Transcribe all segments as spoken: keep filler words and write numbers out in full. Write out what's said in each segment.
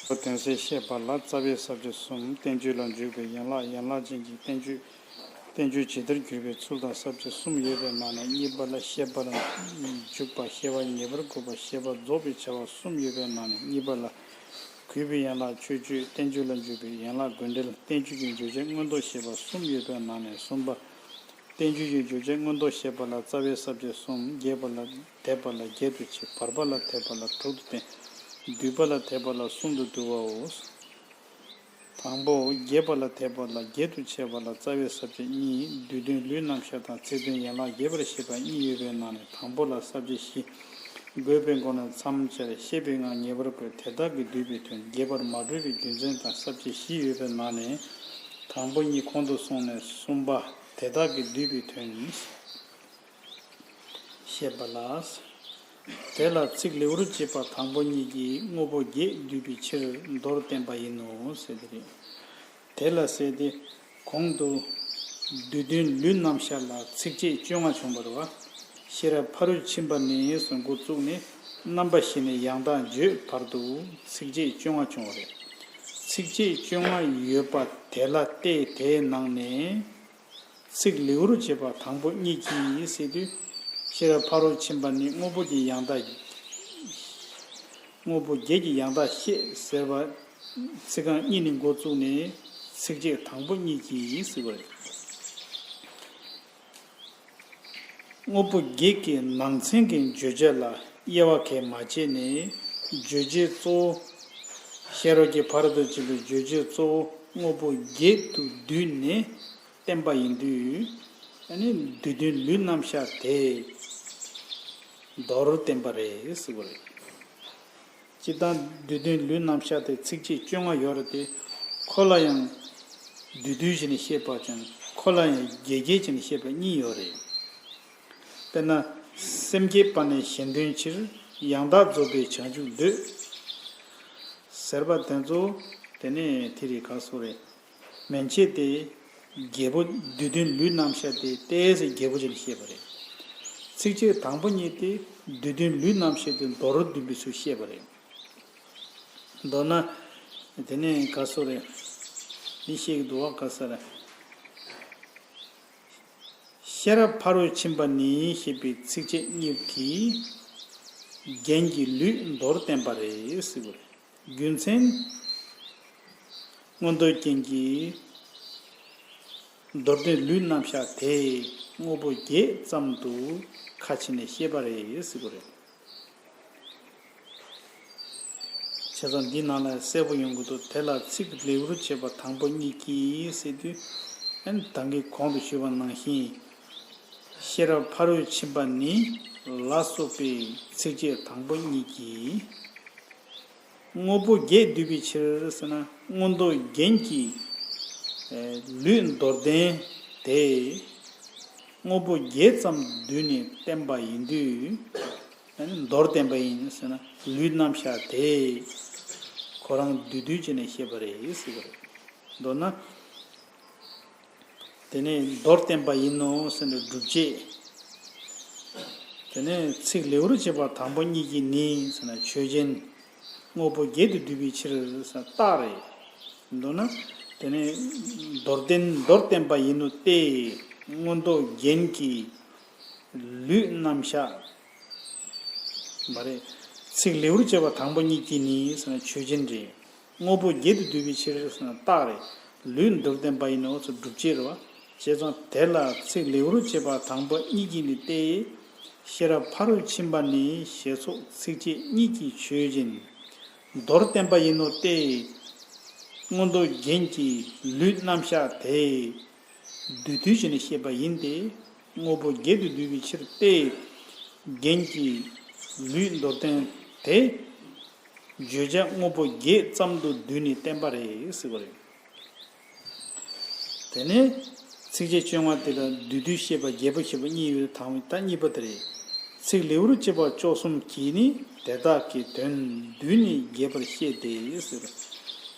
དོན་གསལ་བཤད་པ་ལ་རྩ་བའི་ས་བཅད་གསུམ། བསྟན་བཅོས་ལ་འཇུག་པའི་ཡན་ལག་ཡན་ལག་ཅན་གྱི་བསྟན་བཅོས། བསྟན་བཅོས་ཇི་ལྟར་གྱུར་པའི་ཚུལ་དང་ས་བཅད་གསུམ་ཡོད་པའི་ནང་ནས། གཉིས་པ་ལ་བཤད་པ་ལ་འཇུག་པ། བཤད་པ་ངེས་པར་དགོས་པ། བཤད་པ་རྫོགས་པའི་བྱ་བ་གསུམ་ཡོད་པའི་ནང་ནས། གཉིས་པ་ལ་གུས་པའི་ཡན་ལག་མཆོད་བརྗོད། བསྟན་བཅོས་ལ་འཇུག་པའི་ཡན་ལག་དགོས་འབྲེལ། བསྟན་བཅོས་ཀྱི་བརྗོད་བྱ་མངོན་རྟོགས་བཤད་པ་གསུམ་ཡོད་པའི་ནང་ནས། གསུམ་པ། བསྟན་བཅོས་ཀྱི་བརྗོད་བྱ་མངོན་རྟོགས་བཤད་པ་ལ་རྩ་བའི་ས་བཅད་གསུམ། རྒྱས་པ་ལ་འདས་པ་ལ་བརྒྱད་དུ་ཕྱེ། བར་པ་ལ་འདས་པ་ལ་དྲུག་ཏུ་བསྟན། བསྡུས་པ་ལ་འདས་པ་ལ་གསུམ་དུ་བསྡུ་བའོ། དང་པོ། རྒྱས་པ་ལ་འདས་པ་ལ་བརྒྱད་དུ་ཕྱེ་བ་ལ་རྩ་བའི་ས་བཅད་གཉིས། བསྡུས་དོན་ལུས་རྣམ་གཞག་དང་ཚིག་དོན་ཡན་ལག་རྒྱས་པར་བཤད་པ་གཉིས་ཡོད་པའི་ནང་ནས། དང་པོ་ལ་ས་བཅད་བཞི། དགོས་པའི་སྒོ་ནས་མཚམས་སྦྱར། བཤད་པའི་ངག་ངེས་པར་དགོས། དེ་དག་གི་བསྡུས་པའི་དོན། རྒྱས་པར་མ་འགྲོ་བའི་རྒྱུ་མཚན་དང་ས་བཅད་བཞི་ཡོད་པའི་ནང་ནས། དང་པོ་གཉིས་གོང་དུ་སོང་ནས། གསུམ་པ། དེ་དག་གི་བསྡུས་པའི་དོན། བཤད་པ་ལ། དེ་ལ་ཚིག་ལེའུར་བྱེད་པ་དང་པོ་གཉིས་ཀྱིས་དངོས་པོ་བརྒྱད་བསྡུས་པའི་ཕྱིར་མདོར་བསྟན་པ་ཡིན་ནོ་ཟེར་དེ་རེད། དེ་ལ་ཟེར་ཏེ། གོང་དུ་བསྡུས་དོན་ལུས་རྣམ་གཞག་ལ་ཚིགས་བཅད་བཅོ་ལྔ་བྱུང་བ་རེད་བ། ཤེས་རབ་ཕ་རོལ་ཕྱིན་པ་ནས་བཟུང་འགོ་བཙུགས་ནས་རྣམ་པ་བཞི་ནས་ཡང་དག་བརྗོད་བར་དུ་ཚིགས་བཅད་བཅོ་ལྔ་བྱུང་བ་རེད། ཚིགས་བཅད་བཅོ་ལྔ་ཡོད་པ་དེ་ལ་བལྟས། དེའི་ནང་ནས། ཚིག་ལེའུར་བྱེད་པ་དང་པོ་གཉིས་ཀྱིས་ཟེར་དུས། ཤེས་རབ་ཕ་རོལ་ཕྱིན་པ་ནི་དངོས་པོ་གྱི་ཡང་དག་དངོས་པོ་བརྒྱད་ཀྱི་ཡང་དག་བཤད་ཟེར་བ། ཚིག་རྐང་གཉིས་ནས་འགོ་བཙུགས་ནས་ཚིགས་བཅད་དང་པོ་གཉིས་ཀྱིས་ཟེར་བ་རེད། དངོས་པོ་བརྒྱད་ཀྱི་ནང་ཚན་གྱི་བརྗོད་བྱ་ལ་དབྱེ་བ་གས་མ་ཕྱེ་ནས། རྗོད་བྱེད་གཙོ་བོ། ཤེས་རབ་ཀྱི་ཕ་རོལ་ཏུ་ཕྱིན་པའི་རྗོད་བྱེད་གཙོ་བོ་དངོས་པོ་བརྒྱད་དུ་བསྡུས་ནས། བསྟན་པ་ཡིན་དུས། ཨ་ནི་བསྡུས་དོན་ལུས་རྣམ་གཞག་དེ་མདོར་བསྟན་པ་རེད་ཟེར་བ་རེད། སྤྱིར་བཏང་བསྡུས་དོན་ལུས་རྣམ་གཞག་དེ་ཚིགས་བཅད་བཅོ་ལྔ་ཡོད་རེད་དེ། ཁོ་ལ་ཡང་བསྡུས་བསྡུས་བྱས་ནས་བཤད་པ་དང་། ཁོ་ལ་ཡང་རྒྱས་རྒྱས་བྱས་ནས་བཤད་པ་གཉིས་ཡོད་རེད། དཔེར་ན། སེམས་བསྐྱེད་པ་ནི་གཞན་དོན་ཕྱིར། ཡང་དག་རྫོགས་པའི་བྱང་ཆུབ་འདོད། ཟེར་བ་དེ་ཚོ། དེ་ནས་དེ་རིགས་ག་སོགས་རེད། མན་ཆད་དེ། རྒྱས་པོ་བསྡུས་དོན་ལུས་རྣམ་གཞག་དེ་ཏོག་ཙམ་རྒྱས་པོ་བྱས་ནས་བཤད་པ་རེད། ཚིགས་བཅད་དང་པོ་གཉིས་དེ་བསྡུས་དོན་ལུས་རྣམ་གཞག་དེ་མདོར་བསྡུས་པའི་ཚུལ་བཤད་པ་རེད། མདོར་ན། དེ་ནས་ག་སོགས་རེད། འདི་བཤད་ཀྱི་འདུག་བ། ག་ས་རེད། ཤེས་རབ་ཕ་རོལ་ཕྱིན་པ་ནི་ཞེས་པའི་ཚིགས་བཅད་གཉིས་ཀྱིས་རྒྱན་གྱི་ལུས་མདོར་བསྟན་པ་རེད་ཟེར་བ་རེད། རྒྱུ་མཚན། མངོན་རྟོགས་རྒྱན་གྱིས་མདོར་བསྟན་ལུས་རྣམ་གཞག་དེ་དངོས་པོ་བརྒྱད་ཙམ་དུ་ཁ་ཕྱེ་ནས་བཤད་པ་རེད་ཟེར་བ་རེད། བྱས་ཙང་འདི་ནང་ལ་གསལ་པོ་ཡོང་གི་འདུག་དེ་ལ་ཚིག་ལེའུར་བྱེད་པ་དང་པོ་གཉིས་ཀྱིས་ཟེར་དུས། ཨན་ད་གིན་གོང་དུ་ཞུས་པ་ནང་བཞིན། ཤེས་རབ་ཕ་རོལ་ཕྱིན་པ་ནི་ལ་སོགས་པའི་ཚིགས་བཅད་དང་པོ་གཉིས་ཀྱིས། དངོས་པོ་བརྒྱད་བསྡུས་པའི་ཕྱིར་ཟེར་ན། མངོན་རྟོགས་རྒྱན་གྱིས་ལུས་མདོར་བསྟན་དེ་དངོས་པོ་བརྒྱད་ཙམ་བསྡུས་ནས་བསྟན་པ་ཡིན་དུས། མདོར་བསྟན་པ་ཡིན་ཟེར་ན། ལུས་རྣམ་གཞག་དེ་ཁོ་རང་བསྡུས་བསྡུས་བྱས་ནས་བཤད་པ་རེད་ཟེར་བ་རེད། མདོར་ན། དེ་ནས་མདོར་བསྟན་པ་ཡིན་ནོ་ཟེར་ནས་སྒྲུབ་བྱེད། དེ་ནས་ཚིག་ལེའུར་བྱེད་པ་དང་པོ་གཉིས་ཀྱིས་ནི་ཟེར་ན་ཆོས་ཅན། དངོས་པོ་བརྒྱད་དུ་བསྡུས་པའི་ཕྱིར་ཟེར་ན་རྟགས་རེད། མདོར་ན། དེ་ནས་མདོར་བསྟན་མདོར་བསྟན་པ་ཡིན་ནོ་སྟེ། མངོན་རྟོགས་རྒྱན་གྱིས་ལུས་རྣམ་གཞག་མ་རེད། ཚིག་ལེའུར་བྱེད་པ་དང་པོ་གཉིས་ཀྱིས་ནི་ཟེར་ན་ཆོས་ཅན་རེད། དངོས་པོ་བརྒྱད་དུ་བསྡུས་པའི་ཕྱིར་ཟེར་ན་རྟགས་རེད། ལུས་མདོར་བསྟན་པ་ཡིན་ནོ་ཟེར་སྒྲུབ་བྱེད་རེད་བ། བྱས་ཙང་དེ་ལ་ཚིག་ལེའུར་བྱེད་པ་དང་པོ་གཉིས་ཀྱིས་ནི་སྟེ། ཤེས་རབ་ཕ་རོལ་ཕྱིན་པ་ནི་ཞེས་སོགས་ཚིགས་བཅད་གཉིས་ཀྱིས་ཆོས་ཅན། མདོར་བསྟན་པ་ཡིན་ནོ་སྟེ། མངོན་རྟོགས་རྒྱན་གྱིས་ལུས་རྣམ་གཞག་དེ། བསྡུས་བསྡུས་བྱས་ནས་བཤད་པ་ཡིན་ཏེ། དངོས་པོ་བརྒྱད་དུ་བསྡུས་པའི་ཕྱིར་ཏེ། རྒྱན་གྱིས་ལུས་མདོར་བསྟན་དེ། བརྗོད་བྱ་དངོས་པོ་བརྒྱད་ཙམ་དུ་བསྡུས་ནས་བསྟན་པ་རེད་ཟེར་བ་རེད། དེ་ནས་ཚིགས་བཅད་བཅོ་ལྔ་དེ་ལ་བསྡུས་བསྡུས་བཤད་པ་རྒྱས་པོ་བཤད་པ་གཉིས་ཡོད། དང་པོ་ད་གཉིས་པ་དེ་རེད། ཚིག་ལེའུར་བྱེད་པ་བཅུ་གསུམ་གྱིས་ནི་དེ་དག་གི་དོན་བསྡུས་ནས་རྒྱས་པར་བཤད་དེ་ཟེར།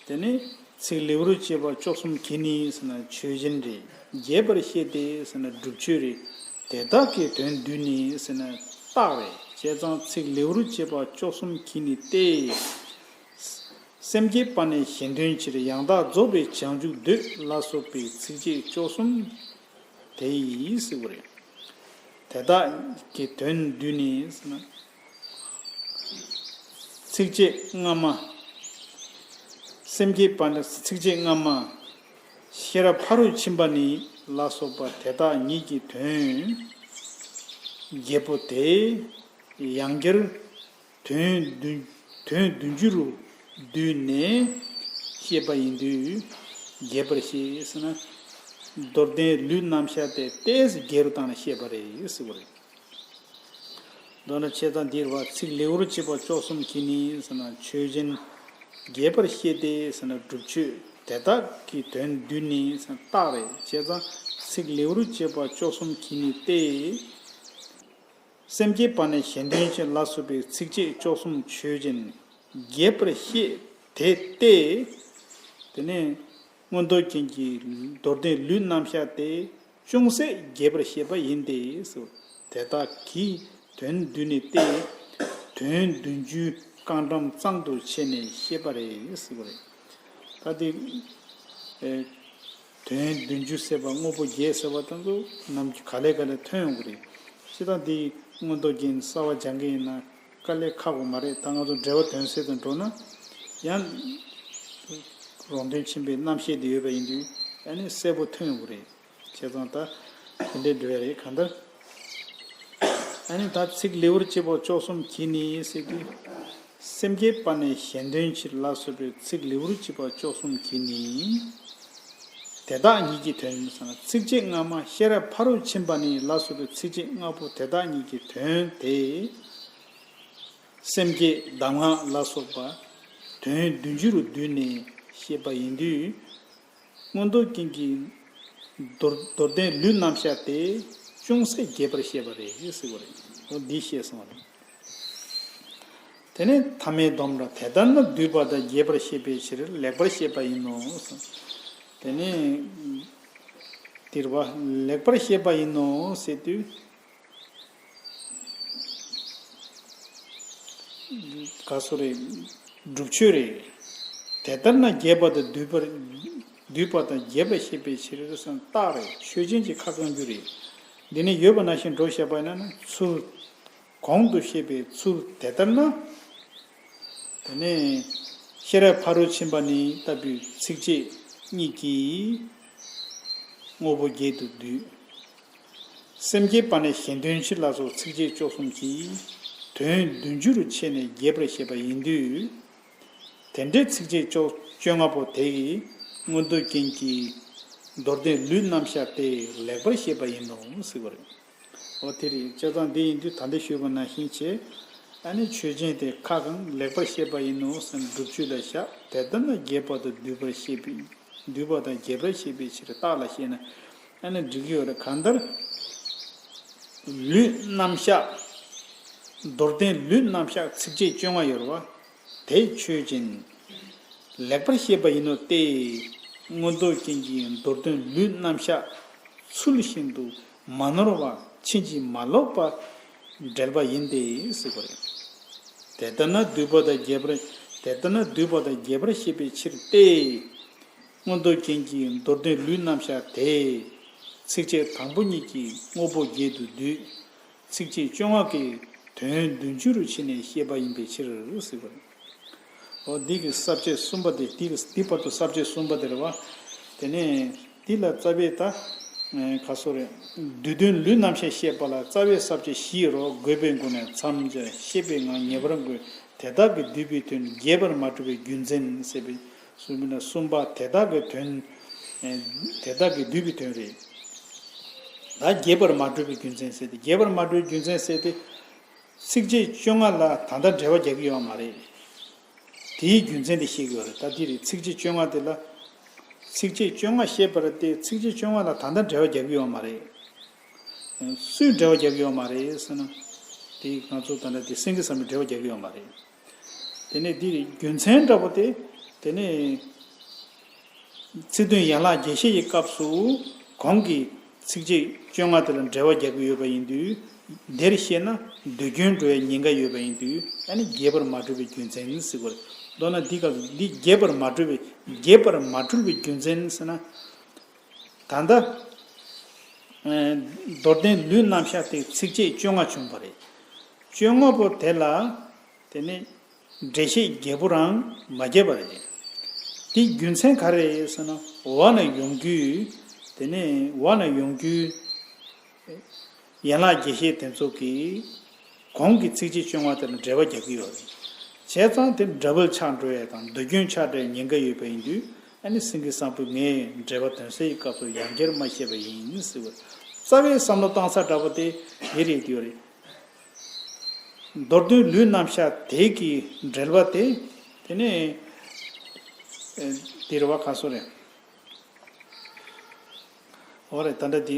དེ་ནས། ཚིག་ལེའུར་བྱེད་པ་བཅུ་གསུམ་གྱིས་ནི་ཟེར་ན་ཆོས་ཅན་རེད། རྒྱས་པར་བཤད་དེ་ཟེར་ན་སྒྲུབ་ཆོས་རེད། དེ་དག་གི་དོན་བསྡུས་ནི་ཟེར་ན་རྟགས་རེད། བྱས་ཙང་ཚིག་ལེའུར་བྱེད་པ་བཅུ་གསུམ་གྱིས་ནི་སྟེ། ཟེར་ སེམས་བསྐྱེད་པ་ནས་གཞན་དོན་ཕྱིར། ཡང་དག་རྫོགས་པའི་བྱང་ཆུབ་འདོད། ལ་སོགས་པའི་ཚིགས་བཅད་བཅུ་གསུམ་དེ་ཡིས་ཟེར་བ་རེད། དེ་དག་གི་དོན་བསྡུས་ནས་ཟེར་ན། ཚིགས་བཅད་སྔ་མ། སེམས་བསྐྱེད་པ་ནས་ཚིགས་བཅད་སྔ་མ། ཤེས་རབ་ཕ་རོལ་ཕྱིན་པ་ནི་ལ་སོགས་པ་དེ་དག་ཉིད་ཀྱི་དོན་བརྒྱད་པོ་དེ་ཡང་བསྐྱར་དོན་བདུན་དོན་བདུན་ཅུ་རུ་བསྡུས་ནས་བཤད་པ་ཡིན་དུས་རྒྱས་པར་བཤད་ཟེར་ན། མདོར་བསྟན་ལུས་རྣམ་གཞག་དེ་ཏོག་ཙམ་རྒྱས་རུ་བཏང་ནས་བཤད་པ་རེད་ཟེར་བ་རེད། མདོར་ན་བྱས་ཙང་འདིར་བ་ཚིག་ལེའུར་བྱེད་པ་བཅུ་གསུམ་གྱིས་ནི་ཟེར་ན་ཆོས་ཅན། རྒྱས་པར་བཤད་དེ་ཟེར་ན་སྒྲུབ་ཆོས་དེ་དག་གི་དོན་བསྡུས་ནི་ཟེར་ན་རྟགས་རེད། བྱས་ཙང་ཚིག་ལེའུར་བྱེད་པ་བཅུ་གསུམ་གྱིས་ནི་སྟེ། སེམས་བསྐྱེད་པ་ནས་གཞན་དོན་ཕྱིར་ལ་སོགས་པའི་ཚིགས་བཅད་བཅུ་གསུམ་ཆོས་ཅན། རྒྱས་པར་བཤད་དེ་སྟེ། དེ་ནས་མངོན་རྟོགས་རྒྱན་གྱི་མདོར་བསྟན་ལུས་རྣམ་གཞག་དེ་ཅུང་ཟད་རྒྱས་པར་བཤད་པ་ཡིན་ཏེ། དེ་དག་གི་དོན་བསྡུས་ནས་ཏེ། དོན་བདུན་ཅུའི་རྐང་འགྲམ་གཙང་དུ་ཕྱེ་ནས་བཤད་པ་རེད་ཟེར་བ་རེད། ད་དེ། ཨེ། དོན་བདུན་ཅུ་ཟེར་བ་དངོས་པོ་བརྒྱད་ཟེར་བ་དང་ཚོ་ནམ་རྒྱུན་ག་ལེ་ག་ལེ་ཐོན་ཡོང་གི་རེད། སྤྱིར་བཏང་འདི་མངོན་རྟོགས་རྒྱན་གསར་བ་སྦྱང་གི་ཡིན་ན་དཀའ་ལས་ཁག་པོ་མ་རེད། ད་ང་ཚོ་འགྲེལ་པ་དོན་གསལ་དུ་འགྲོ་ན་ཡང་རོང་སྟོན་ཆེན་པོའི་རྣམ་བཤད་དེ་ཡོད་པ་ཡིན་དུས་ཨ་ནི་གསལ་པོ་ཐོན་ཡོང་གི་རེད། བྱས་ཙང་ད་དེ་འདྲའི་འགྲོ་ཡ་རེད། གང་ལྟར་ཨ་ནི་ད་ཚིག་ལེའུར་བྱེད་པ་བཅུ་གསུམ་གྱིས་ནི་ཟེར་དུས། སེམས་བསྐྱེད་པ་ནས་གཞན་དོན་ཕྱིར་ལ་སོགས་པའི་ཚིག་ལེའུར་བྱེད་པ་བཅུ་གསུམ་གྱིས་ནི། དེ་དག་ཉིད་ཀྱི་དོན་ཟེར་ན་ཚིགས་བཅད་སྔ་མ་ཤེས་རབ་ཕ་རོལ་ཕྱིན་པ་ནི་ལ་སོགས་པའི་ཚིགས་བཅད་ལྔ་པོ་དེ་དག་ཉིད་ཀྱི་དོན་དེ། སེམས་བསྐྱེད་གདམས་ངག་ལ་སོགས་པ་དོན་བདུན་ཅུ་རུ་བསྡུས་ནས་བཤད་པ་ཡིན་དུས། མངོན་རྟོགས་རྒྱན་གྱི་མདོར་མདོར་བསྟན་ལུས་རྣམ་གཞག་དེ་ཅུང་ཟད་རྒྱས་པར་བཤད་པ་རེད་ཟེར་བ་རེད། འོ་འདི་བཤད་སོང་བ་རེད། དེ་ནས་ཐ་མའི་སྡོམ་ར་དེ་ལྟར་ན་བསྡུས་པ་དང་རྒྱས་པར་བཤད་པའི་ཕྱིར་ལེགས་པར་བཤད་པ་ཡིན་ནོ། དེ་ནས་དེར་བ་ལེགས་པར་བཤད་པ་ཡིན་ནོ་ཟེར་དུས། ག་སོ་རེད། སྒྲུབ་ཆོས་རེད། དེ་ལྟར་ན་རྒྱས་པ་དང་བསྡུས་པར་བསྡུས་པ་དང་རྒྱས་པར་བཤད་པའི་ཕྱིར་ཟེར་ན་རྟགས་རེད། ཆོས་ཅན་གྱི་ཁ་བསྐང་རྒྱུ་རེད། འདི་ནི་ཡོད་པ་ནང་བཞིན་འགྲོ་བཤད་པ་ཡིན་ན་ཚུལ། གོང་དུ་བཤད་པའི་ཚུལ་དེ་ལྟར་ན། དེ་ནས་ཤེས་རབ་ཕ་རོལ་ཕྱིན་པ་ནི་ལྟ་བུའི་ཚིགས་བཅད་གཉིས་ཀྱིས་དངོས་པོ་བརྒྱད་དུ་བསྡུས། སེམས་བསྐྱེད་པ་ནས་གཞན་དོན་ཕྱིར་ལ་སོགས་ཚིགས་བཅད་བཅུ་གསུམ་གྱིས་དོན་བདུན་ཅུ་རུ་ཕྱེ་ནས་རྒྱས་པར་བཤད་པ་ཡིན་དུས། དེ་འདྲའི་ཚིགས་བཅད་བཅོ་བཅོ་ལྔ་པོ་དེ་ཡིས་མངོན་རྟོགས་རྒྱན་གྱི་མདོར་བསྟན་ལུས་རྣམ་གཞག་དེ་ལེགས་པར་བཤད་པ་ཡིན་ནོ་ཟེར་བ་རེད། འོ་དེ་རེད། བྱས་ཙང་འདི་ཡིན་དུས་ད་ལྟ་ཞུས་པ་ནང་བཞིན་བྱས། ཨ་ནི་ཆོས་ཅན་དེ་ཁ་གང་ལེགས་པར་བཤད་པ་ཡིན་ནོ་ཟེར་ན་སྒྲུབ་ཆོས་ལ་བཞག་དེ་ལྟར་ན་རྒྱས་པ་དང་བསྡུས་པར་བཤད་པའི་བསྡུས་པ་དང་རྒྱས་པར་བཤད་པའི་ཕྱིར་རྟགས་ལ་བཤད་ན། ཨ་ནི་འགྲིག་གི་ཡོད་རེད། གང་ལྟར་ལུས་རྣམ་གཞག་མདོར་བསྟན་ལུས་རྣམ་གཞག་ཚིགས་བཅད་བཅོ་ལྔ་ཡོད་རེད་བ། དེ་ཆོས་ཅན། ལེགས་པར་བཤད་པ་ཡིན་ནོ་སྟེ། མངོན་རྟོགས་རྒྱན་གྱི་མདོར་བསྟན་ལུས་རྣམ་གཞག་ཚུལ་བཞིན་དུ་མ་ནོར་བ་ཕྱིན་ཅི་མ་ལོག་པ་འགྲེལ་པ་ཡིན་ཏེ་ཟེར་བ་རེད། དེ་ལྟར་ན་བསྡུས་པ་དང་རྒྱས་པར་དེ་ལྟར་ན་བསྡུས་པ་དང་རྒྱས་པར་བཤད་པའི་ཕྱིར་ཏེ། མངོན་རྟོགས་རྒྱན་གྱི་མདོར་བསྟན་ལུས་རྣམ་གཞག་དེ། ཚིགས་བཅད་དང་པོ་གཉིས་ཀྱིས་དངོས་པོ་བརྒྱད་དུ་བསྡུས། ཚིགས་བཅད་བཅོ་ལྔ་གིས་དོན་བདུན་ཅུ་རུ་ཕྱེ་ནས་བཤད་པ་ཡིན་པའི་ཕྱིར་ཟེར་བ་རེད། འོ་འདི་གི་ས་བཅད་གསུམ་པ་དེ་འདི་གི་འདི་བར་དུ་ས་བཅད་གསུམ་པ་དེ་རེད་བ། དེ་ནས་འདི་ལ་རྩ་བའི་ད་ག་སོ་རེད། བསྡུས་དོན་ལུས་རྣམ་གཞག་བཤད་པ་ལ་རྩ་བའི་ས་བཅད་བཞི་ཡོད་རེད། དགོས་པའི་སྒོ་ནས་མཚམས་སྦྱར། བཤད་པའི་ངག་ངེས་པར་འགོད། དེ་དག་གིས་བསྡུས་པའི་དོན་རྒྱས་པར་མ་གྲུབ་པའི་རྒྱུ་མཚན་ཟེར་བའི་གསུམ་པ་ན་གསུམ་པ་དེ་དག་གི་དོན། དེ་དག་གིས་བསྡུས་པའི་དོན་རེད། ད་རྒྱས་པར་མ་གྲུབ་པའི་རྒྱུ་མཚན་ཟེར་ཏེ་རྒྱས་པར་མ་གྲུབ་པའི་རྒྱུ་མཚན་ཟེར་ཏེ། ཚིགས་བཅད་བཅོ་ལྔ་ལ་ད་ལྟ་འགྲེལ་བ་རྒྱག་གི་ཡོད་མ་རེད། དེའི་རྒྱུ་མཚན་དེ་བཤད་ཀྱི་ཡོད་རེད། ད་འདི་རེད། ཚིགས་བཅད་བཅོ་ལྔ་དེ་ལ། ཚིགས་བཅད་བཅོ་ལྔ་བཤད་པར་ཏེ་ཚིགས་བཅད་བཅོ་ལྔ་ལ་ད་ལྟ་འགྲེལ་བ་རྒྱག་གི་ཡོད་མ་རེད། སུས་འགྲེལ་བ་རྒྱག་གི་ཡོད་མ་རེད་ཟེར་ན། དེ་ང་ཚོ་ད་ལྟ་དེ་སེང་གེ་བཟང་པོས་འགྲེལ་བ་རྒྱག་གི་ཡོད་མ་རེད། དེ་ནས་འདི་རེད། རྒྱུ་མཚན་འདྲ་པོ་དེ། དེ་ནས། ཚིག་དོན་ཡན་ལག་རྒྱས་བཤད་ཀྱི་སྐབས་སུ་གོང་གི་ཚིགས་བཅད་བཅོ་ལྔ་དེ་ལ་འགྲེལ་བ་རྒྱག་གི་ཡོད་པ་ཡིན་དུས། འདིར་བཤད་ན་དུས་རྒྱུན་འགྲོ་བའི་ཉེན་ཁ་ཡོད་པ་ཡིན་དུས་ཨ་ནི་རྒྱས་པར་མ་གྲུབ་པའི་རྒྱུ་མཚན་ཟེར་དགོས་རེད། མདོར་ན་འདི་སྐབས་སུ་འདི་རྒྱས་པར་མ་གྲུབ་པའི་རྒྱས་པར་མ་གྲུབ་པའི་རྒྱུ་མཚན་ཟེར་ན། ད་ལྟ། ཨེ། མདོར་བསྟན་ལུས་རྣམ་གཞག་སྟེ་ཚིགས་བཅད་བཅོ་ལྔ་བྱུང་བ་རེད། བཅོ་ལྔ་པོ་དེ་ལ། དེ་ནི། འགྲེལ་བཤད་རྒྱས་པོ་རང་མ་བརྒྱབ་པ་རེད། དེའི་རྒྱུ་མཚན་ག་རེ་རེད་ཟེར་ན། འོག་ན་ཡོང་རྒྱུའི། དེ་ནི་འོག་ན་ཡོང་རྒྱུའི། ཡན་ལག་རྒྱས་བཤད་དེ་ཚོ་གིས། གོང་གི་ཚིགས་བཅད་བཅོ་ལྔ་དེ་ལ་འགྲེལ་པ་རྒྱག་གི་ཡོད་རེད། བྱས་ཙང་དེ་འདྲ་བོ་ཆགས་འགྲོ་ཡ་དང་དུས་རྒྱུན་ཆགས་འགྲོ་ཡ་ཉེན་ཁ་ཡོད་པ་ཡིན་དུས། ཨ་ནི་སེང་གེ་བཟང་པོས་ངས་འགྲེལ་པ་དོན་གསལ་གྱི་སྐབས་སུ་ཡང་བསྐྱར་མ་བཤད་པ་ཡིན་ཟེར་བ། རྩ་བའི་བསམ་བློ་གཏོང་ས་འདྲ་པོ་དེ་དེ་རེད། དེ་ཡོད་རེད། མདོར་བསྡུས་ལུས་རྣམ་གཞག་དེ་གི་འགྲེལ་པ་དེ། དེ་ནས། ཨེ། དེ་རེད་བ། ག་སོ་རེད། འོ་རེད། ད་ལྟ་དེ་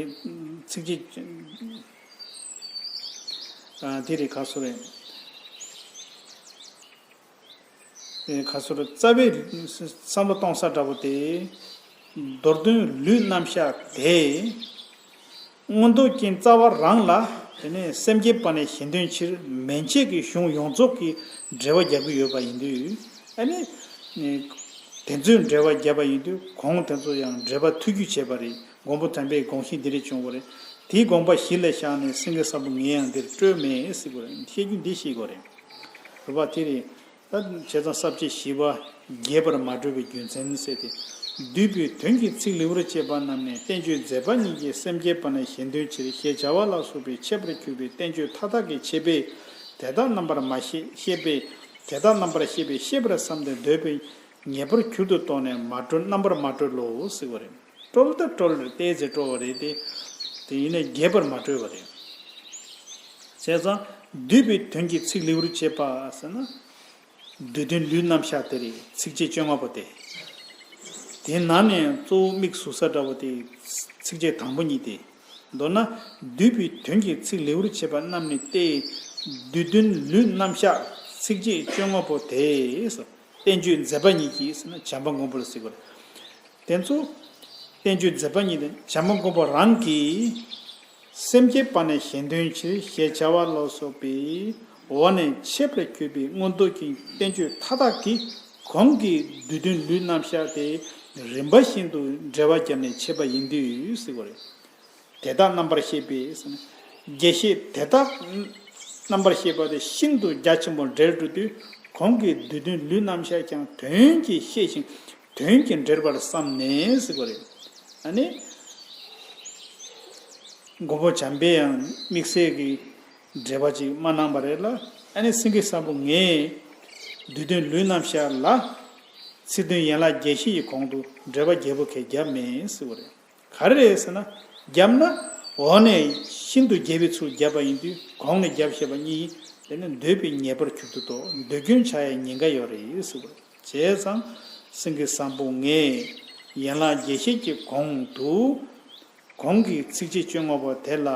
ཚིགས་བཅད། ཨ། དེ་རེད། ག་སོ་རེད། ཨེ། ག་སོ་རེད། རྩ་བའི་བསམ་བློ་གཏོང་ས་འདྲ་པོ་དེ། མདོར་བསྡུས་ལུས་རྣམ་གཞག་དེ། མངོན་རྟོགས་ཀྱི་རྩ་བ་རང་ལ། དེ་ནས་སེམས་བསྐྱེད་པ་ནས་གཞན་དོན་ཕྱིར་མན་ཆད་ཀྱི་གཞུང་ཡོངས་རྫོགས་ཀྱི་འགྲེལ་པ་རྒྱག་གི་ཡོད་པ་ཡིན་དུས། ཨ་ནི། དེ་ཚོའི་འགྲེལ་པ་བརྒྱབ་པ་ཡིན་དུས་གོང་དེ་ཚོ་ཡང་འགྲེལ་པ་ཐུགས་རྒྱུས་བྱས་པ་རེད། མགོན་པོ་དམ་པའི་དགོངས་གཞི་འདི་རེད་བྱུང་བ་རེད། དེའི་དགོངས་པ་གཞི་ལ་བཞག་ནས་སེང་གེ་བཟང་པོ་ངས་ཡང་འདིར་སྤྲོས་མེད་ཟེར་དགོས་རེད། བཤད་རྒྱུ་འདི་བཤད་དགོས་རེད། རེད་པ། དེ་རེད། ད་བྱས་ཙང་ས་བཅད་བཞི་པ་རྒྱས་པར་མ་གྲུབ་པའི་རྒྱུ་མཚན་ཟེར་ཏེ། བསྡུས་པའི་དོན་གྱི་ཚིག་ལེའུར་བཅད་པ་རྣམས་ནི་བསྟན་བཅོས་མཛད་པ་ཉིད་ཀྱི་སེམས་བསྐྱེད་པ་ནས་གཞན་དོན་ཕྱིར་ཞེས་བྱ་བ་ལ་སོགས་པའི་འཆད་པར་གྱུར་པའི་བསྟན་བཅོས་མཐའ་དག་གི་འཆད་པས་དེ་དག་རྣམ་པར་མ་ཤེས་ཤེས་པས། དེ་དག་རྣམ་པར་ཤེས་པས་ཤེས་པར་བསམས་ཏེ་འདོད་པའི་ཉེ་བར་གྱུར་དུ་རྟོགས་ནས་མ་གྲོལ། རྣམ་པར་མ་གྲོལ་ལོ་ཟེར་བ་རེད། གྲོལ་ད་གྲོལ་རེད། བལྟས་ཚེ་གྲོལ་བ་རེད་དེ། དེ་ཡིན་ནའི་རྒྱས་པར་མ་གྲོལ་བ་རེད། བྱས་ཙང་བསྡུས་པའི་དོན་གྱི་ཚིག་ལེའུར་བཅད་པ་ཟེར་ན། བསྡུས་དོན་ལུས་རྣམ་གཞག་དེ་རེད། ཚིགས་བཅད་བཅོ་ལྔ་པོ་དེ། དེ་ནང་ནས་གཙོ་བོ་དམིགས་སུ་ས་འདྲ་བོ་དེ། ཚིགས་བཅད་དང་པོ་གཉིས་དེ། མདོར་ན། བསྡུས་པའི་དོན་གྱི་ཚིག་ལེའུར་བྱེད་པ་རྣམས་ནི་སྟེ། བསྡུས་དོན་ལུས་རྣམ་གཞག་ཚིགས་བཅད་བཅོ་ལྔ་པོ་དེ། བསྟན་བཅོས་མཛད་པ་ཉིད་ཀྱིས་ཟེར་ན་བྱམས་པ་མགོན་པོ་ལ་ཟེར་དགོས་རེད། དེ་ཚོ། བསྟན་བཅོས་མཛད་པ་ཉིད་དེ་བྱམས་པ་མགོན་པོ་རང་གིས། སེམས་བསྐྱེད་པ་ནས་གཞན་དོན་ཕྱིར་ཞེས་བྱ་བ་ལ་སོགས་པའི་འོག་ནས་འཆད་པར་གྱུར་པའི་མངོན་རྟོགས་ཀྱི་བསྟན་བཅོས་མཐའ་དག་གི་གོང་གི་བསྡུས་དོན་ལུས་རྣམ་གཞག་དེ་རིམ་པ་བཞིན་དུ་འགྲེལ་པ་བརྒྱབ་ནས་འཆད་པ་ཡིན་དུས་ཟེར་བ་རེད། དེ་དག་རྣམ་པར་ཤེས་པས་ཟེར་ན། རྒྱས་བཤད་དེ་དག་རྣམ་པར་ཤེས་པ་དེ་ཤིན་ཏུ་རྒྱ་ཆེན་པོར་འགྲེལ་འགྲོ་དུས་གོང་གི་བསྡུས་དོན་ལུས་རྣམ་གཞག་ཀྱང་དོན་གྱིས་ཤེས་ཤིང་དོན་གྱིས་འགྲེལ་པར་བསམས་ནས་ཟེར་བ་རེད། ཨ་ནི། མགོན་པོ་བྱམས་པས་ཡང་དམིགས་བསལ་གྱི་འགྲེལ་པ་ཅིག་མ་གནང་པ་རེད་ལ། ཨ་ནི་སེང་གེ་བཟང་པོ་ངས་བསྡུས་དོན་ལུས་རྣམ་གཞག་ལ་ཚིག་དོན་ཡན་ལག་རྒྱས་བཤད་ཀྱི་གོང་དུ་འགྲེལ་པ་རྒྱས་པོ་གས་བརྒྱབ་མེད་ཟེར་བ་རེད། ག་རེ་རེད་ཟེར་ན། བརྒྱབ་ན་འོག་ནས་ཤིན་ཏུ་རྒྱས་པའི་ཚུལ་བརྒྱབ་པ་ཡིན་དུས་གོང་ནས་བརྒྱབ་བཤད་པ་གཉིས། དེ་ནི་འདོད་པའི་ཉེ་བར་གྱུར་དུ་དོ། འདོད་རྒྱུན་ཆགས་ཡའི་ཉེན་ཁ་ཡོད་རེད་ཟེར་བ་རེད། བྱས་ཙང་། སེང་གེ་བཟང་པོ་ངས་ཡན་ལག་རྒྱས་བཤད་ཀྱི་གོང་དུ། གོང་གི་ཚིགས་བཅད་བཅོ་ལྔ་པོ་དེ་ལ་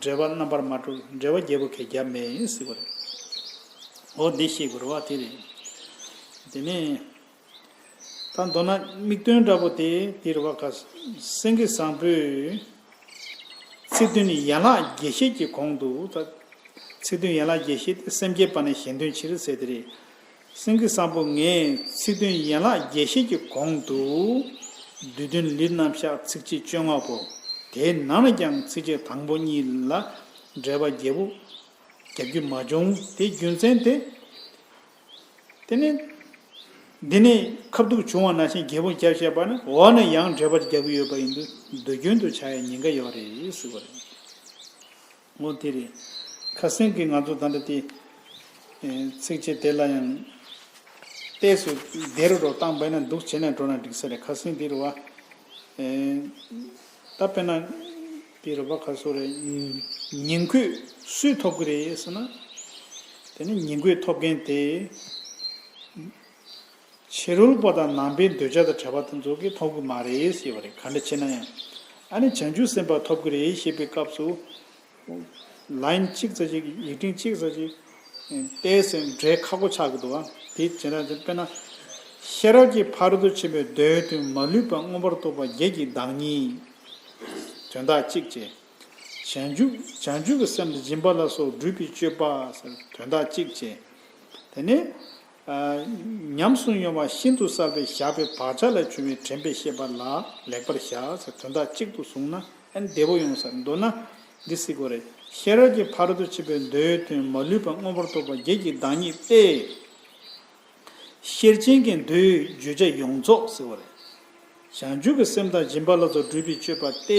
འགྲེལ་པ་རྣམ་པར་མ་གྲོལ། འགྲེལ་པ་རྒྱས་པོ་གས་བརྒྱབ་མེད་ཟེར་བ་རེད། འོ་འདི་ཤེས་དགོས་རེད་བ། དེ་རེད། དེ་ནས་ད་མདོར་ན་དམིགས་དོན་འདྲ་པོ་དེ་དེ་རེད་བ། ག་སེང་གེ་བཟང་པོས་ཚིག་དོན་ཡན་ལག་རྒྱས་བཤད་ཀྱི་གོང་དུ། ད་ཚིག་དོན་ཡན་ལག་རྒྱས་བཤད་དེ་སེམས་བསྐྱེད་པ་ནས་གཞན་དོན་ཕྱིར་ཟེར་དེ་རེད། སེང་གེ་བཟང་པོ་ངས་ཚིག་དོན་ཡན་ལག་རྒྱས་བཤད་ཀྱི་གོང་དུ། བསྡུས་དོན་ལུས་རྣམ་གཞག་ཚིགས་བཅད་བཅོ་ལྔ་པོ། དེའི་ནང་ལ་ཀྱང་ཚིགས་བཅད་དང་པོ་གཉིས་ལ་འགྲེལ་པ་རྒྱས་པོ་རྒྱབ་རྒྱུ་མ་བྱུང་། དེའི་རྒྱུ་མཚན་དེ། དེ་ནི། འདི་ནས་ཁ་ཐུག་བྱུང་བ་ནང་བཞིན་རྒྱས་པོ་རྒྱབ་བཤད་པ་ནི་འོག་ནས་ཡང་འགྲེལ་པ་རྒྱག་གི་ཡོད་པ་ཡིན་དུས་དུས་རྒྱུན་དུ་ཆགས་ཡའི་ཉེན་ཁ་ཡོད་རེད་ཟེར་བ་རེད། འོ་དེ་རེད། ཁ་སེང་གིས་ང་ཚོ་ད་ལྟ་དེ། ཨེ། ཚིགས་བཅད་དེ་ལ་ཡང་། ཏོག་ཙམ་བདེ་རུ་རོ་བཏང་པས་ན་འདུག་བྱས་ནས་འགྲོ་ན་འགྲིག་ས་རེད། ཁ་སེང་འདི་རུ་བ། ཨེ། ད་དཔེར་ན། འདི་རུ་བ་ག་སོ་རེད། ཉིང་དགོས་སུས་ཐོབ་ཀྱི་རེད་ཟེར་ན། དེ་ནི་ཉིང་དགོས་ཐོབ་མཁན་དེ། ཕྱི་རོལ་པ་དང་ནང་པའི་འདོད་ཆགས་དང་བྲལ་བ་དེ་ཚོ་གིས་ཐོབ་ཀྱི་མ་རེད་ཟེར་བ་རེད། ག་འདྲ་བྱས་ན་ཡང་། ཨ་ནི་བྱང་ཆུབ་སེམས་དཔའ་ཐོབ་ཀྱི་རེད་ཞེས་པའི་སྐབས་སུ། ལན་གཅིག་ཙམ་ཅིག་ཡིག་ཕྲེང་གཅིག་ཙམ་ཅིག་ཏོག་ཙམ་འགྲེལ་ཁག་པོ་ཆགས་ཀྱི་འདུག་བ། དེ་བྱས་ན་དཔེར་ན། ཤེས་རབ་ཀྱི་ཕ་རོལ་ཏུ་ཕྱིན་པའི་མདོའི་དོན་མ་ལུས་པ་མངོན་པར་རྟོགས་པ་བརྒྱད་ཀྱི་བདག་ཉིད། དོན་དག་གཅིག་བྱས། བྱང་ཆུབ་བྱང་ཆུབ་ཀྱི་སེམས་ལ་སྦྱིན་པ་ལ་སོགས་སྒྲུབ་པའི་སྤྱོད་པ་ཟེར་དོན་དག་གཅིག་བྱས། དེ་ནས། ཉམས་སུ་མྱོང་བ་ཤིན་ཏུ་གསལ་བའི་བཞག་པའི་བག་ཆགས་ལས་བྱུང་བའི་དྲན་པའི་ཤེས་པ་ལ་ལེགས་པར་བཞག་ཟེར། དོན་དག་གཅིག་ཏུ་བཟུང་ན་ཨ་ནི་བདེ་པོ་ཡོང་ས། མདོར་ན་འདི་ཟེར་དགོས་རེད། ཤེས་རབ་ཀྱི་ཕ་རོལ་ཏུ་ཕྱིན་པའི་མདོའི་དོན་མ་ལུས་པ་མངོན་པར་རྟོགས་པ་བརྒྱད་ཀྱི་བདག་ཉིད་དེ། ཤེར་ཕྱིན་གྱི་མདོའི་བརྗོད་བྱ་ཡོངས་རྫོགས་ཟེར་བ་རེད། བྱང་ཆུབ་ཀྱི་སེམས་དང་སྦྱིན་པ་ལ་སོགས་སྒྲུབ་པའི་སྤྱོད་པ་སྟེ།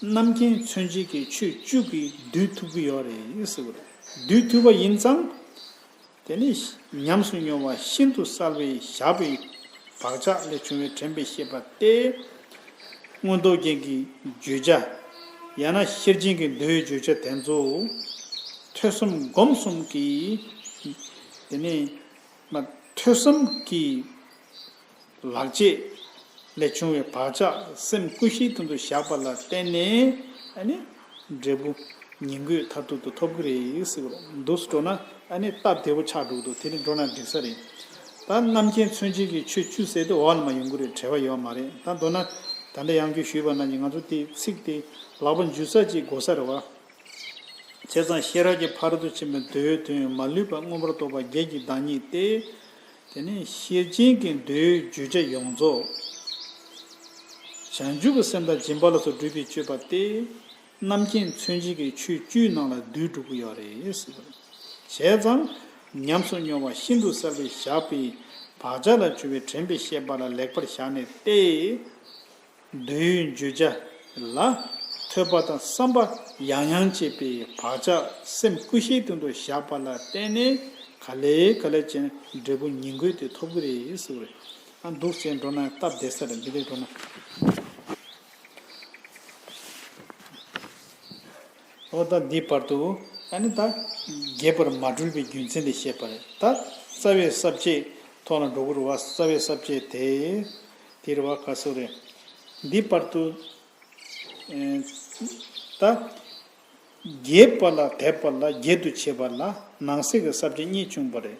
རྣམ་མཁྱེན་མཚོན་བྱེད་ཀྱི་ཆོས་བཅུ་གིས་བསྡུས་ཐུབ་ཀྱི་ཡོད་རེད་ཟེར་བ་རེད། བསྡུས་ཐུབ་པ་ཡིན་ཙང་། དེ་ནི་ཉམས་སུ་མྱོང་བ་ཤིན་ཏུ་གསལ་བའི་བཞག་པའི་བག་ཆགས་ལས་བྱུང་བའི་དྲན་པའི་ཤེས་པ་སྟེ། མངོན་རྟོགས་རྒྱན་གྱི་བརྗོད་བྱ། ཡང་ན་ཤེར་ཕྱིན་གྱི་མདོའི་བརྗོད་བྱ་དེ་ཚོ། ཐོས་བསམ་སྒོམ་གསུམ་གྱིས། དེ་ནི། མ། ཐོས་བསམ་གྱི་ལག་རྗེས་ལས་བྱུང་བའི་བག་ཆགས་སེམས་ཀུན་ཤེས་དོན་དུ་བཞག་པ་ལ་བརྟེན་ནས་ཨ་ནི་འབྲས་བུ་ཉིང་དགོས་མཐར་ཐུག་ཏུ་ཐོབ་ཀྱི་རེད་ཟེར་བ་རེད། འདུག་སེ་འགྲོ་ན་ཨ་ནི་སྟབས་བདེ་པོ་ཆགས་འགྲོ་གི་འདུག་དེ་ནི་འགྲོ་ན་འགྲིག་ས་རེད། ད་རྣམ་མཁྱེན་མཚོན་བྱེད་ཀྱི་ཆོས་བཅུ་ཟེར་དེ་འོག་ལ་མ་ཡོང་གི་རེད། བྲེལ་བ་ཡོད་མ་རེད། ད་མདོར་ན་ད་ལྟ་ཡང་བསྐྱར་ཞུས་པ་ནང་བཞིན་ང་ཚོ་དེ་ཚིག་དེ་ལག་པ་འཇུ་ས་ཅིག་དགོས་ས་རེད་བ། བྱས་ཙང་ཤེས་རབ་ཀྱི་ཕ་རོལ་ཏུ་ཕྱིན་པའི་མདོའི་དོན་མ་ལུས་པ་མངོན་པར་རྟོགས་པ་བརྒྱད་ཀྱི་བདག་ཉིད་དེ། དེ་ནས་ཤེར་ཕྱིན་གྱི་མདོའི་བརྗོད་བྱ་ཡོངས་རྫོགས། བྱང་ཆུབ་ཀྱི་སེམས་དང་སྦྱིན་པ་ལ་སོགས་སྒྲུབ་པའི་སྤྱོད་པ་སྟེ། རྣམ་མཁྱེན་མཚོན་བྱེད་ཀྱི་ཆོས་བཅུའི་ནང་ལ་བསྡུས་འགྲོ་གི་ཡོད་རེད་ཟེར་བ་རེད། བྱས་ཙང་ཉམས་སུ་མྱོང་བ་ཤིན་ཏུ་གསལ་བའི་བཞག་པའི་བག་ཆགས་ལ་བྱུང་བའི་དྲན་པའི་ཤེས་པ་ལ་ལེགས་པར་བཞག་ནས་ཏེ། མདོའི་བརྗོད་བྱ་ལ་ཐོས་པ་དང་བསམ་པ་ཡང་ཡང་བྱེད་པའི་བག་ཆགས་སེམས་ཀུན་ཤེས་དོན་དུ་བཞག་པ་ལ་བརྟེན་ནས་ག་ལེ་ག་ལེ་བྱས་ནས་འབྲས་བུ་ཉིང་དགོས་དེ་ཐོབ་ཀྱི་རེད་ཟེར་བ་རེད། ཨ། འདུག་སེ་འགྲོ་ན་སྟབས་བདེ་ས་རེད། འདི་འདྲ་འགྲོ་ན། འོ་ད་འདིའི་བར་དུ་ཨ་ནི་ད་རྒྱས་པར་མ་གྲུབ་པའི་རྒྱུ་མཚན་དེ་བཤད་པ་རེད། ད་རྩ་བའི་ས་བཅད་ཐོག་ལ་འགྲོ་གི་རེད་བ། རྩ་བའི་ས་བཅད་དེ་དེ་རེད་བ། ག་སོ་རེད། འདིའི་བར་དུ་ཨེ་ད་རྒྱས་པ་ལ་དེད་པ་ལ་རྒྱས་དུ་བྱེད་པ་ལ་ནང་གསེས་ཀྱི་ས་བཅད་གཉིས་བྱུང་བ་རེད།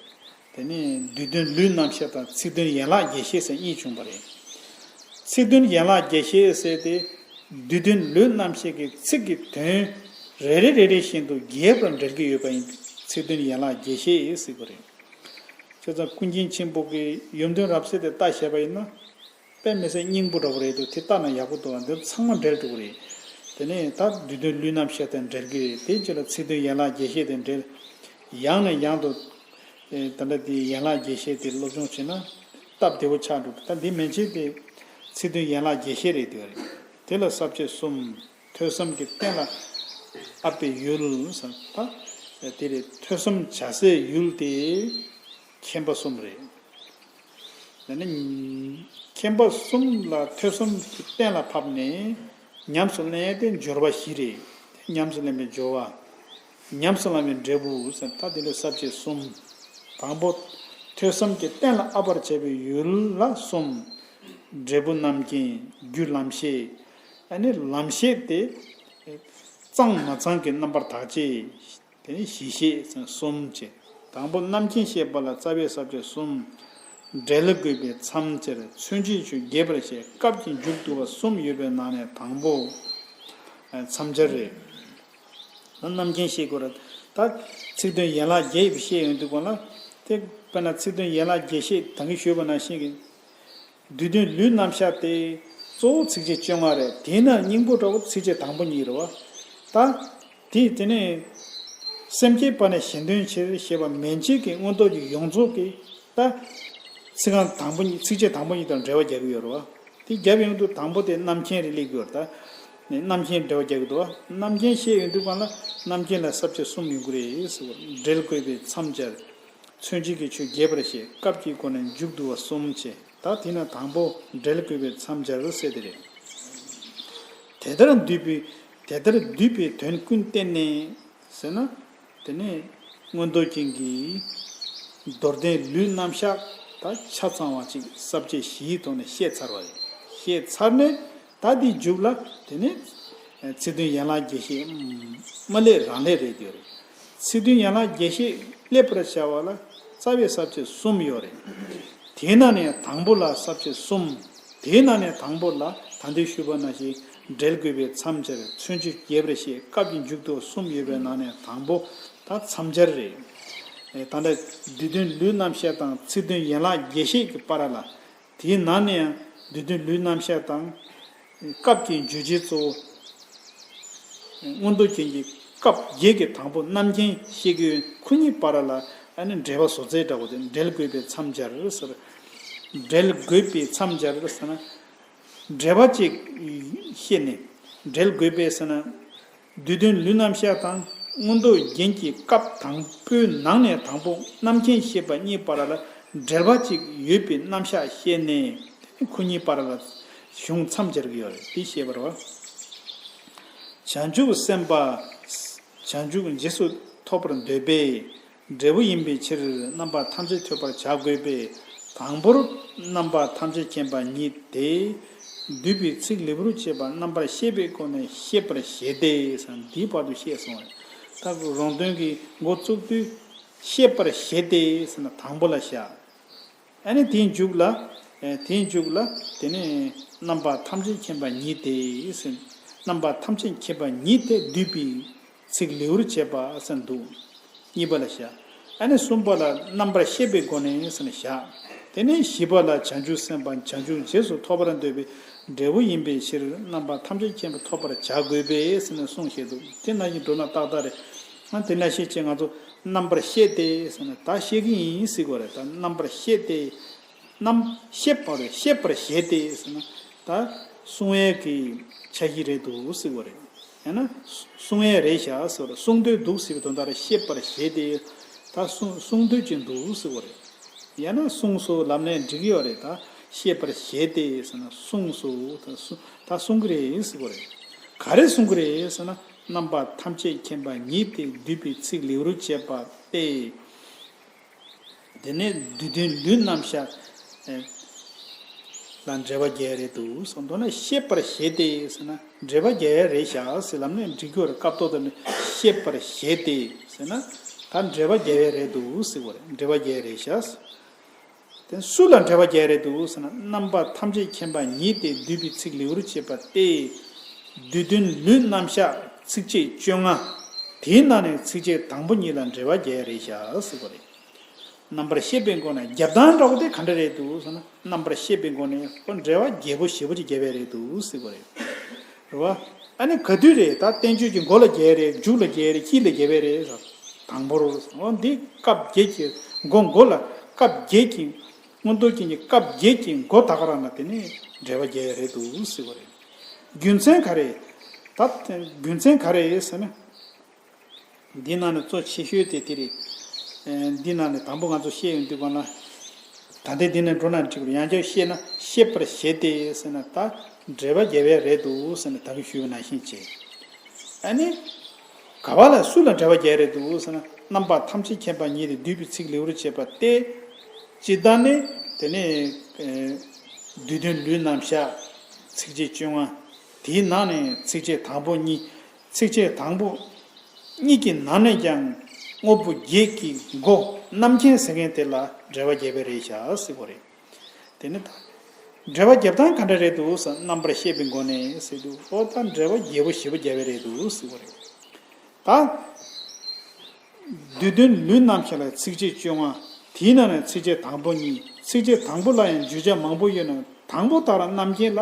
དེ་ནས་བསྡུས་དོན་ལུས་རྣམ་གཞག་དང་ཚིག་དོན་ཡན་ལག་རྒྱས་བཤད་ཟེར་གཉིས་བྱུང་བ་རེད། ཚིག་དོན་ཡན་ལག་རྒྱས་བཤད་ཟེར་ཏེ། བསྡུས་དོན་ལུས་རྣམ་གཞག་གི་ཚིག་གི་དོན་རེ་རེ་རེ་རེ་བཞིན་དུ་རྒྱས་པར་འགྲེལ་གྱི་ཡོད་པ་ཡིན་པས་ཚིག་དོན་ཡན་ལག་རྒྱས་བཤད་ཟེར་གྱི་རེད། བྱས་ཙང་ཀུན་མཁྱེན་ཆེན་པོ་གི་ཡོན་ཏན་རབ་གསལ་དེ་ལྟ་བྱས་པ་ཡིན་ན། དཔེ་མི་སྲིད་སྙིང་པོ་འདྲ་པོ་རེད་འདུག་དེ་ལྟ་ན་ཡག་པོ་འདུག་འདི་ཚང་མ་འགྲེལ་འགྲོ་གི་རེད། དེ་ནས་ད་བསྡུས་དོན་ལུས་རྣམ་གཞག་དང་འགྲེལ་གྱི་རེད། དེ་རྗེས་ལ་ཚིག་དོན་ཡན་ལག་རྒྱས་བཤད་དེ་འགྲེལ། ཡང་ནས་ཡང་དུ། ཨེ། ད་ལྟ་དེ་ཡན་ལག་རྒྱས་བཤད་དེ་སློབ་སྦྱོང་བྱས་ན་སྟབས་བདེ་པོ་ཆགས་འགྲོ་གི། ད་འདི་མན་ཆད་དེ་ཚིག་དོན་ཡན་ལག་རྒྱས་བཤད་རེད་འདུག་རེད། དེ་ལ་ས་བཅད་གསུམ། ཐོས་བསམ་གྱི་རྟེན་ལ་ཨ་པའི་ཡུལ་ཟེར། ད་དེ་རེད། ཐོས་བསམ་བྱ་སའི་ཡུལ་དེ་མཁྱེན་པ་གསུམ་རེད། ཡང་ན་མཁྱེན་པ་གསུམ་ལ་ཐོས་བསམ་གྱི་གཏན་ལ་ཕབ་ནས་ཉམས་སུ་ལེན་ཡས་དེ་སྦྱོར་བ་བཞི་རེད། ཉམས་སུ་ལེན་པའི་སྦྱོར་བ། ཉམས་སུ་བླང་བའི་འབྲས་བུ་ཟེར། ད་དེ་འདྲའི་ས་བཅད་གསུམ། དང་པོ། ཐོས་བསམ་གྱི་གཏན་ལ་དབབ་པར་བྱ་བའི་ཡུལ་ལ་གསུམ། འབྲས་བུ་རྣམ་མཁྱེན། རྒྱུ་ལམ་ཤེས། ཨ་ནི་ལམ་ཤེས་དེ་གཙང་མ་གཙང་གི་རྣམ་པར་དག་བྱེད། དེ་ནས་གཞི་ཤེས་ཟེར་གསུམ་བྱས། དང་པོ་རྣམ་མཁྱེན་ཤེས་པ་ལ་རྩ་བའི་ས་བཅད་གསུམ། འགྲེལ་དགོས་པའི་མཚམས་སྦྱར། མཚོན་བྱེད་ཆོས་རྒྱས་པར་བཤད། སྐབས་ཀྱི་མཇུག་བསྡུ་བ་གསུམ་ཡོད་པའི་ནང་ནས་དང་པོ། ཨ། མཚམས་སྦྱར་རེད། རྣམ་མཁྱེན་ཤེས་དགོས་རེད། ད་ཚིག་དོན་ཡན་ལག་བརྒྱད་བཤད་ཡོང་དུས་གོང་ལ། དེ་དཔེར་ན་ཚིག་དོན་ཡན་ལག་བརྒྱད་བཤད་ད་གིན་ཞུས་པ་ནང་བཞིན་གྱི། བསྡུས་དོན་ལུས་རྣམ་གཞག་དེ་གཙོ་བོ་ཚིགས་བཅད་བཅོ་ལྔ་རེད། དེའི་ནང་སྙིང་པོ་འདྲ་པོ་ཚིགས་བཅད་དང་པོ་གཉིས་རེད་བ། ད་དེ་དེ་ནས་སེམས་བསྐྱེད་པ་ནས་གཞན་དོན་ཕྱིར་ཞེས་པ་མན་ཆད་ཀྱི་མངོན་རྟོགས་ཀྱི་ཡོངས་རྫོགས་ཀྱི་ད་ཚིག་རྐང་དང་པོ་གཉིས། ཚིགས་བཅད་དང་པོ་གཉིས་དང་འགྲེལ་པ་རྒྱག་གི་ཡོད་རེད་བ། དེ་རྒྱབ་ཡོང་དུས་དང་པོ་དེ་རྣམ་མཁྱེན་རེད་སླེབས་ཀྱི་ཡོད་རེད། ད་རྣམ་མཁྱེན་འགྲེལ་པ་རྒྱག་གི་འདུག་བ། རྣམ་མཁྱེན་བཤད་ཡོང་དུས་གང་ལ་རྣམ་མཁྱེན་ལ་ས་བཅད་གསུམ་ཡོང་གི་རེད་ཟེར་བ། འགྲེལ་དགོས་པའི་མཚམས་སྦྱར། མཚོན་བྱེད་ཀྱི་ཆོས་རྒྱས་པར་བཤད། སྐབས་ཀྱི་སྒོ་ནས་མཇུག་བསྡུ་བ་གསུམ་བྱས། ད་དེ་ན་དང་པོ་འགྲེལ་དགོས་པའི་མཚམས་སྦྱར་ཟེར་དེ་རེད། དེ་ལྟར་བསྡུས་པའི། དེ་ལྟར་བསྡུས་པའི་དོན་ཀུན་བསྟན་ནས་ཟེར་ན། དེ་ནས་མངོན་རྟོགས་རྒྱན་གྱིས་མདོར་བསྟན་ལུས་རྣམ་གཞག་ད་ཆ་ཚང་བ་ཅིག་ས་བཅད་བཞིའི་ཐོག་ནས་བཤད་ཚར་བ་རེད། བཤད་ཚར་ནས། ད་འདིའི་མཇུག་ལ་དེ་ནས་ཚིག་དོན་ཡན་ལག་རྒྱས་བཤད་མ་སླེབས་རང་སླེབས་རེད་དེ་རེད། ཚིག་དོན་ཡན་ལག་རྒྱས་བཤད་སླེབས་པར་བྱ་བ་ལ་རྩ་བའི་ས་བཅད་གསུམ་ཡོད་རེད། དེའི་ནང་ནས་དང་པོ་ལ་ས་བཅད་གསུམ། དེའི་ནང་ནས་དང་པོ་ལ་ད་ལྟའི་ཞུས་པ་ནང་བཞིན་འགྲེལ་དགོས་པའི་མཚམས་སྦྱར། མཚོན་བྱེད་རྒྱས་པར་བཤད། སྐབས་ཀྱི་མཇུག་བསྡུ་བ་གསུམ་ཡོད་པའི་ནང་ནས་དང་པོ་ད་མཚམས་སྦྱར་རེད། ད་ལྟ་བསྡུས་དོན་ལུས་རྣམ་གཞག་དང་ཚིག་དོན་ཡན་ལག་རྒྱས་བཤད་ཀྱི་བར་ལ། དེའི་ནང་ནས་ཡང་བསྡུས་དོན་ལུས་རྣམ་གཞག་དང་། སྐབས་ཀྱི་བརྗོད་བྱའི་གཙོ་བོ། མངོན་རྟོགས་རྒྱན་གྱི་སྐབས་བརྒྱད་ཀྱི་དང་པོ་རྣམ་མཁྱེན་བཤད་ཀྱི་ཡོད། ཁོ་གཉིས་བར་ལ་ཨ་ནི་འགྲེལ་པ་བཟོ་རྩལ་འདྲ་བོ་དེ་འགྲེལ་དགོས་པའི་མཚམས་སྦྱར་ཟེར། འགྲེལ་དགོས་པའི་མཚམས་སྦྱར་ཟེར་ན། འགྲེལ་པ་གཅིག་བཤད་ནས་འགྲེལ་དགོས་པས་ཟེར་ན། བསྡུས་དོན་ལུས་རྣམ་གཞག་དང་མངོན་རྟོགས་རྒྱན་གྱི་སྐབས་དང་པོའི་ནང་ནས་དང་པོ་རྣམ་མཁྱེན་བཤད་པ་གཉིས་བར་ལ་འབྲེལ་བ་གཅིག་ཡོད་པའི་རྣམ་གཞག་བཤད་ནས། ཁོ་གཉིས་བར་ལ་གཞུང་མཚམས་སྦྱར་གྱི་ཡོད་རེད། དེ་བཤད་པ་རེད་བ། བྱང་ཆུབ་སེམས་དཔའ་བྱང་ཆུབ་རྗེས་སུ་ཐོབ་པར་འདོད་པས། འབྲས་བུ་ཡིན་པའི་ཕྱིར་རྣམ་པ་ཐམས་ཅད་ཐོས་པར་བྱ་དགོས་པས། དང་པོར་རྣམ་པ་ཐམས་ཅད་མཁྱེན་པ་ཉིད་དེ། བསྡུས་པའི་ཚིག་ལེའུར་བྱས་པ་རྣམ་པར་ཤེས་པའི་སྒོ་ནས་ཤེས་པར་བཞེད་དེ་ཟེར་ནས་འདིའི་བར་དུ་བཤད་སོང་བས། ད་རོང་སྟོན་གྱིས་འགོ་བཙུགས་དུས་ཤེས་པར་བཞེད་དེ་ཟེར་ན་དང་པོ་ལ་བཞག་ཨ་ནི་དེའི་མཇུག་ལ། ཨེ། དེའི་མཇུག་ལ། དེ་ནས་རྣམ་པ་ཐམས་ཅད་མཁྱེན་པ་ཉིད་དེ་ཟེར། རྣམ་པ་ཐམས་ཅད་མཁྱེན་པ་ཉིད་དེ་བསྡུས་པའི་ཚིག་ལེའུར་བྱས་པ་ཟེར་འདུག་གཉིས་པ་ལ་བཞག་ཨ་ནི་གསུམ་པ་ལ་རྣམ་པར་ཤེས་པའི་སྒོ་ནས་ཟེར་ནས་བཞག་དེ་ནས་བཞི་པ་ལ་བྱང་ཆུབ་སེམས་དཔའ་བྱང་ཆུབ་རྗེས་སུ་ཐོབ་པར་འདོད་པའི་འབྲས་བུ་ཡིན་པའི་ཕྱིར་རྣམ་པ་ཐམས་ཅད་མཁྱེན་པ་ཐོབ་པར་བྱ་དགོས་པས་ཟེར་ནས་གསུངས་བཞག་འདུག་དེ་ནང་བཞིན་འགྲོ་ན་ཏག་ཏག་རེད། ཨ། དེ་ནང་བཞིན་བྱས་ང་ཚོ་རྣམ་པར་ཤེས་ཏེ་ཟེར་ན་ད་ཤེས་ཀྱི་ཡིན་ཟེར་དགོས་རེད། ད་རྣམ་པར་ཤེས་ཏེ། རྣམ་ཤེས་པར་ཤེས་པར་བྱེད་དེ་ཟེར་ན་ད་གསུང་ཡས་ཀྱི་ཆ་གཞི་རེད་འདུག་ཟེར་དགོས་རེད། ཡང་ན་གསུང་ཡས་རེད་ཤག་ཟེར་བ་རེད། གསུང་འདོད་འདུག་ཟེར་བའི་དོན་དག་རེད། ཤེས་པར་བྱེད་དེ་ད་གསུང་གསུང་འདོད་ཀྱི་འདུག་ཟེར་དགོས་རེད། ཡང་ན་གསུངས་སོ་ལབ་ནས་འགྲིག་གི་ཡོད་རེད། ད་ཤེས་པར་བྱེད་དེ་ཟེར་ན་གསུངས་སོ། ད་གསུང་ད་གསུང་གི་རེད་ཟེར་དགོས་རེད། ག་རེ་གསུང་གི་རེད་ཟེར་ན་རྣམ་པ་ཐམས་ཅད་མཁྱེན་པ་ཉིད་དེ་བསྡུས་པའི་ཚིག་ལེའུར་བྱས་པ་སྟེ། དེ་ནས་བསྡུས་དོན་ལུས་རྣམ་གཞག་ལ་འགྲེལ་པ་རྒྱག་ཡ་རེད་འདུག་གསུངས་འདུག་ན། ཤེས་པར་བྱེད་དེ་ཟེར་ན་འགྲེལ་པ་རྒྱག་ཡ་རེད་ཤག་ཟེར་ལབ་ནས་འགྲིག་གི་ཡོད་རེད། སྐབས་ཐོག་ཏུ་ནི་ཤེས་པར་བྱེད་དེ་ཟེར་ན་ད་འགྲེལ་པ་རྒྱག་ཡ་རེད་འདུག་ཟེར་བ་རེད། འགྲེལ་པ་རྒྱག་ཡ་རེད་ཤག་དེ་སུ་ལ་འགྲེལ་པ་རྒྱག་ཡ་རེད་འདུག་ཟེར་ན་རྣམ་པ་ཐམས་ཅད་མཁྱེན་པ་ཉིད་དེ་བསྡུས་པའི་ཚིག་ལེའུར་བྱས་པ་སྟེ། བསྡུས་དོན་ལུས་རྣམ་གཞག་ཚིགས་བཅད་བཅོ་ལྔ། དེའི་ནང་ནས་ཚིགས་བཅད་དང་པོ་གཉིས་ལ་འགྲེལ་པ་རྒྱག་ཡ་རེད་ཤག་ཟེར་བ་རེད། རྣམ་པར་ཤེས་པའི་སྒོ་ནས་རྒྱབ་སྟངས་འདྲ་བོ་དེ་ག་འདྲ་རེད་འདུག་ཟེར་ན། རྣམ་པར་ཤེས་པའི་སྒོ་ནས་ཁོ་འགྲེལ་པ་རྒྱས་པོ་ཞེ་པོ་ཅིག་བརྒྱབ་པ་རེད་འདུག་ཟེར་བ་རེད། རེད་བ། ཨ་ནི་ག་དུས་རེད། ད་བསྟན་བཅོས་ཀྱི་མགོ་ལ་རྒྱག་རེད། མཇུག་ལ་རྒྱག་རེད། དཀྱིལ་ལ་རྒྱག་པ་རེད། དང་པོར་འོ་འདི་སྐབས་བརྒྱད་ཀྱི་མགོ་མགོ་ལ་སྐབས་བརྒྱད་ཀྱི་མངོན་རྟོགས་རྒྱན་གྱི་སྐབས་བརྒྱད་ཀྱི་མགོ་ད་ག་རང་ན་དེ་ནས་འགྲེལ་པ་རྒྱག་ཡ་རེད་འདུག་ཟེར་བ་རེད། རྒྱུ་མཚན་ག་རེ། ད་རྒྱུ་མཚན་ག་རེ་ཟེར་ན། འདི་ནང་ནས་གཙོ་ཆེ་ཤོས་དེ་དེ་རེད། ཨེ། འདི་ནང་ནས་དང་པོ་ང་ཚོ་བཤད་ཡོང་དུས་གང་ལ། ད་ལྟའི་འདི་ནས་འགྲོ་ན་འགྲིག་གི་རེད། ཡང་བསྐྱར་བཤད་ན་ཤེས་པར་བྱེད་དེ་ཟེར་ན་ད་འགྲེལ་པ་རྒྱག་པ་རེད་འདུག་ཟེར་ནས་ད་གིན་ཞུས་པ་ནང་བཞིན་བྱས། ཨ་ནི། ག་བ་ལ་སུ་ལ་འགྲེལ་པ་རྒྱག་པ་རེད་འདུག་ཟེར་ན་རྣམ་པ་ཐམས་ཅད་མཁྱེན་པ་ཉིད་དེ་བསྡུས་པའི་ཚིག་ལེའུར་བྱས་པ་སྟེ། སྤྱིར་བཏང་ནི་དེ་ནི། ཨེ། བསྡུས་དོན་ལུས་རྣམ་གཞག་ཚིགས་བཅད་བཅོ་ལྔ། དེའི་ནང་ནས་ཚིགས་བཅད་དང་པོ་གཉིས། ཚིགས་བཅད་དང་པོ་གཉིས་ཀྱི་ནང་ནས་ཀྱང་དངོས་པོ་བརྒྱད་ཀྱི་མགོ་རྣམ་མཁྱེན་ཟེར་མཁན་དེ་ལ་འགྲེལ་པ་རྒྱག་པ་རེད་ཤག་ཟེར་བ་རེད། དེ་ནི་ད། འགྲེལ་པ་རྒྱབ་སྟངས་ག་འདྲ་རེད་འདུག་ཟེར་རྣམ་པར་ཤེས་པའི་སྒོ་ནས་ཟེར་དུས་ཨོ་ད་འགྲེལ་པ་རྒྱས་པོ་ཞེ་པོ་རྒྱག་པ་རེད་འདུག་ཟེར་བ་རེད། ད། བསྡུས་དོན་ལུས་རྣམ་གཞག་ལ་ཚིགས་བཅད་བཅོ་ལྔ། དེའི་ནང་ནས་ཚིགས་བཅད་དང་པོ་གཉིས། ཚིགས་བཅད་དང་པོ་ལ་ཡང་བརྗོད་བྱ་མང་པོ་ཡོད་ན་དང་པོ་ལྟར་རྣམ་མཁྱེན་ལ་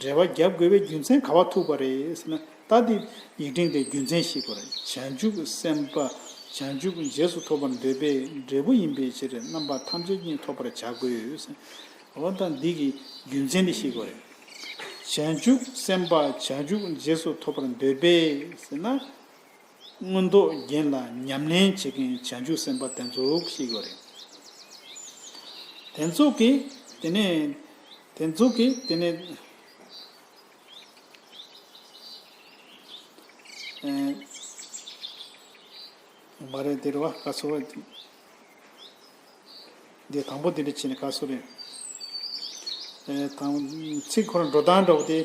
འགྲེལ་པ་རྒྱབ་དགོས་པའི་རྒྱུ་མཚན་ག་བ་ཐུག་པ་རེད་ཟེར་ན། ད་འདི་ཡིག་ཕྲེང་དེ་རྒྱུ་མཚན་ཤེས་དགོས་རེད། བྱང་ཆུབ་སེམས་དཔའ་བྱང་ཆུབ་རྗེས་སུ་ཐོབ་པར་འདོད་པས་འབྲས་བུ་ཡིན་པའི་ཕྱིར་རྣམ་པ་ཐམས་ཅད་ཀྱིས་ཐོབ་པར་བྱ་དགོས་ཟེར། འོ་ད་འདི་གི་རྒྱུ་མཚན་འདི་ཤེས་དགོས་རེད། བྱང་ཆུབ་སེམས་དཔའ་བྱང་ཆུབ་རྗེས་སུ་ཐོབ་པར་འདོད་པས་ཟེར་ན། མངོན་རྟོགས་རྒྱན་ལ་ཉམས་ལེན་བྱེད་མཁན་བྱང་ཆུབ་སེམས་དཔའ་དེ་ཚོ་ཞིག་ཡོད་རེད། དེ་ཚོ་གིས་དེ་ནས་དེ་ཚོ་གིས་དེ་ནས་ཨེ། མ་རེད་དེ་རེད་བ། ག་སོ་རེད། འདི་དང་པོ་འདི་འདྲ་བྱས་ནས་ག་སོ་རེད། ཨེ། དང་ཚིག་ཁོ་རང་འགྲོ་སྟངས་འདྲ་བོ་དེ་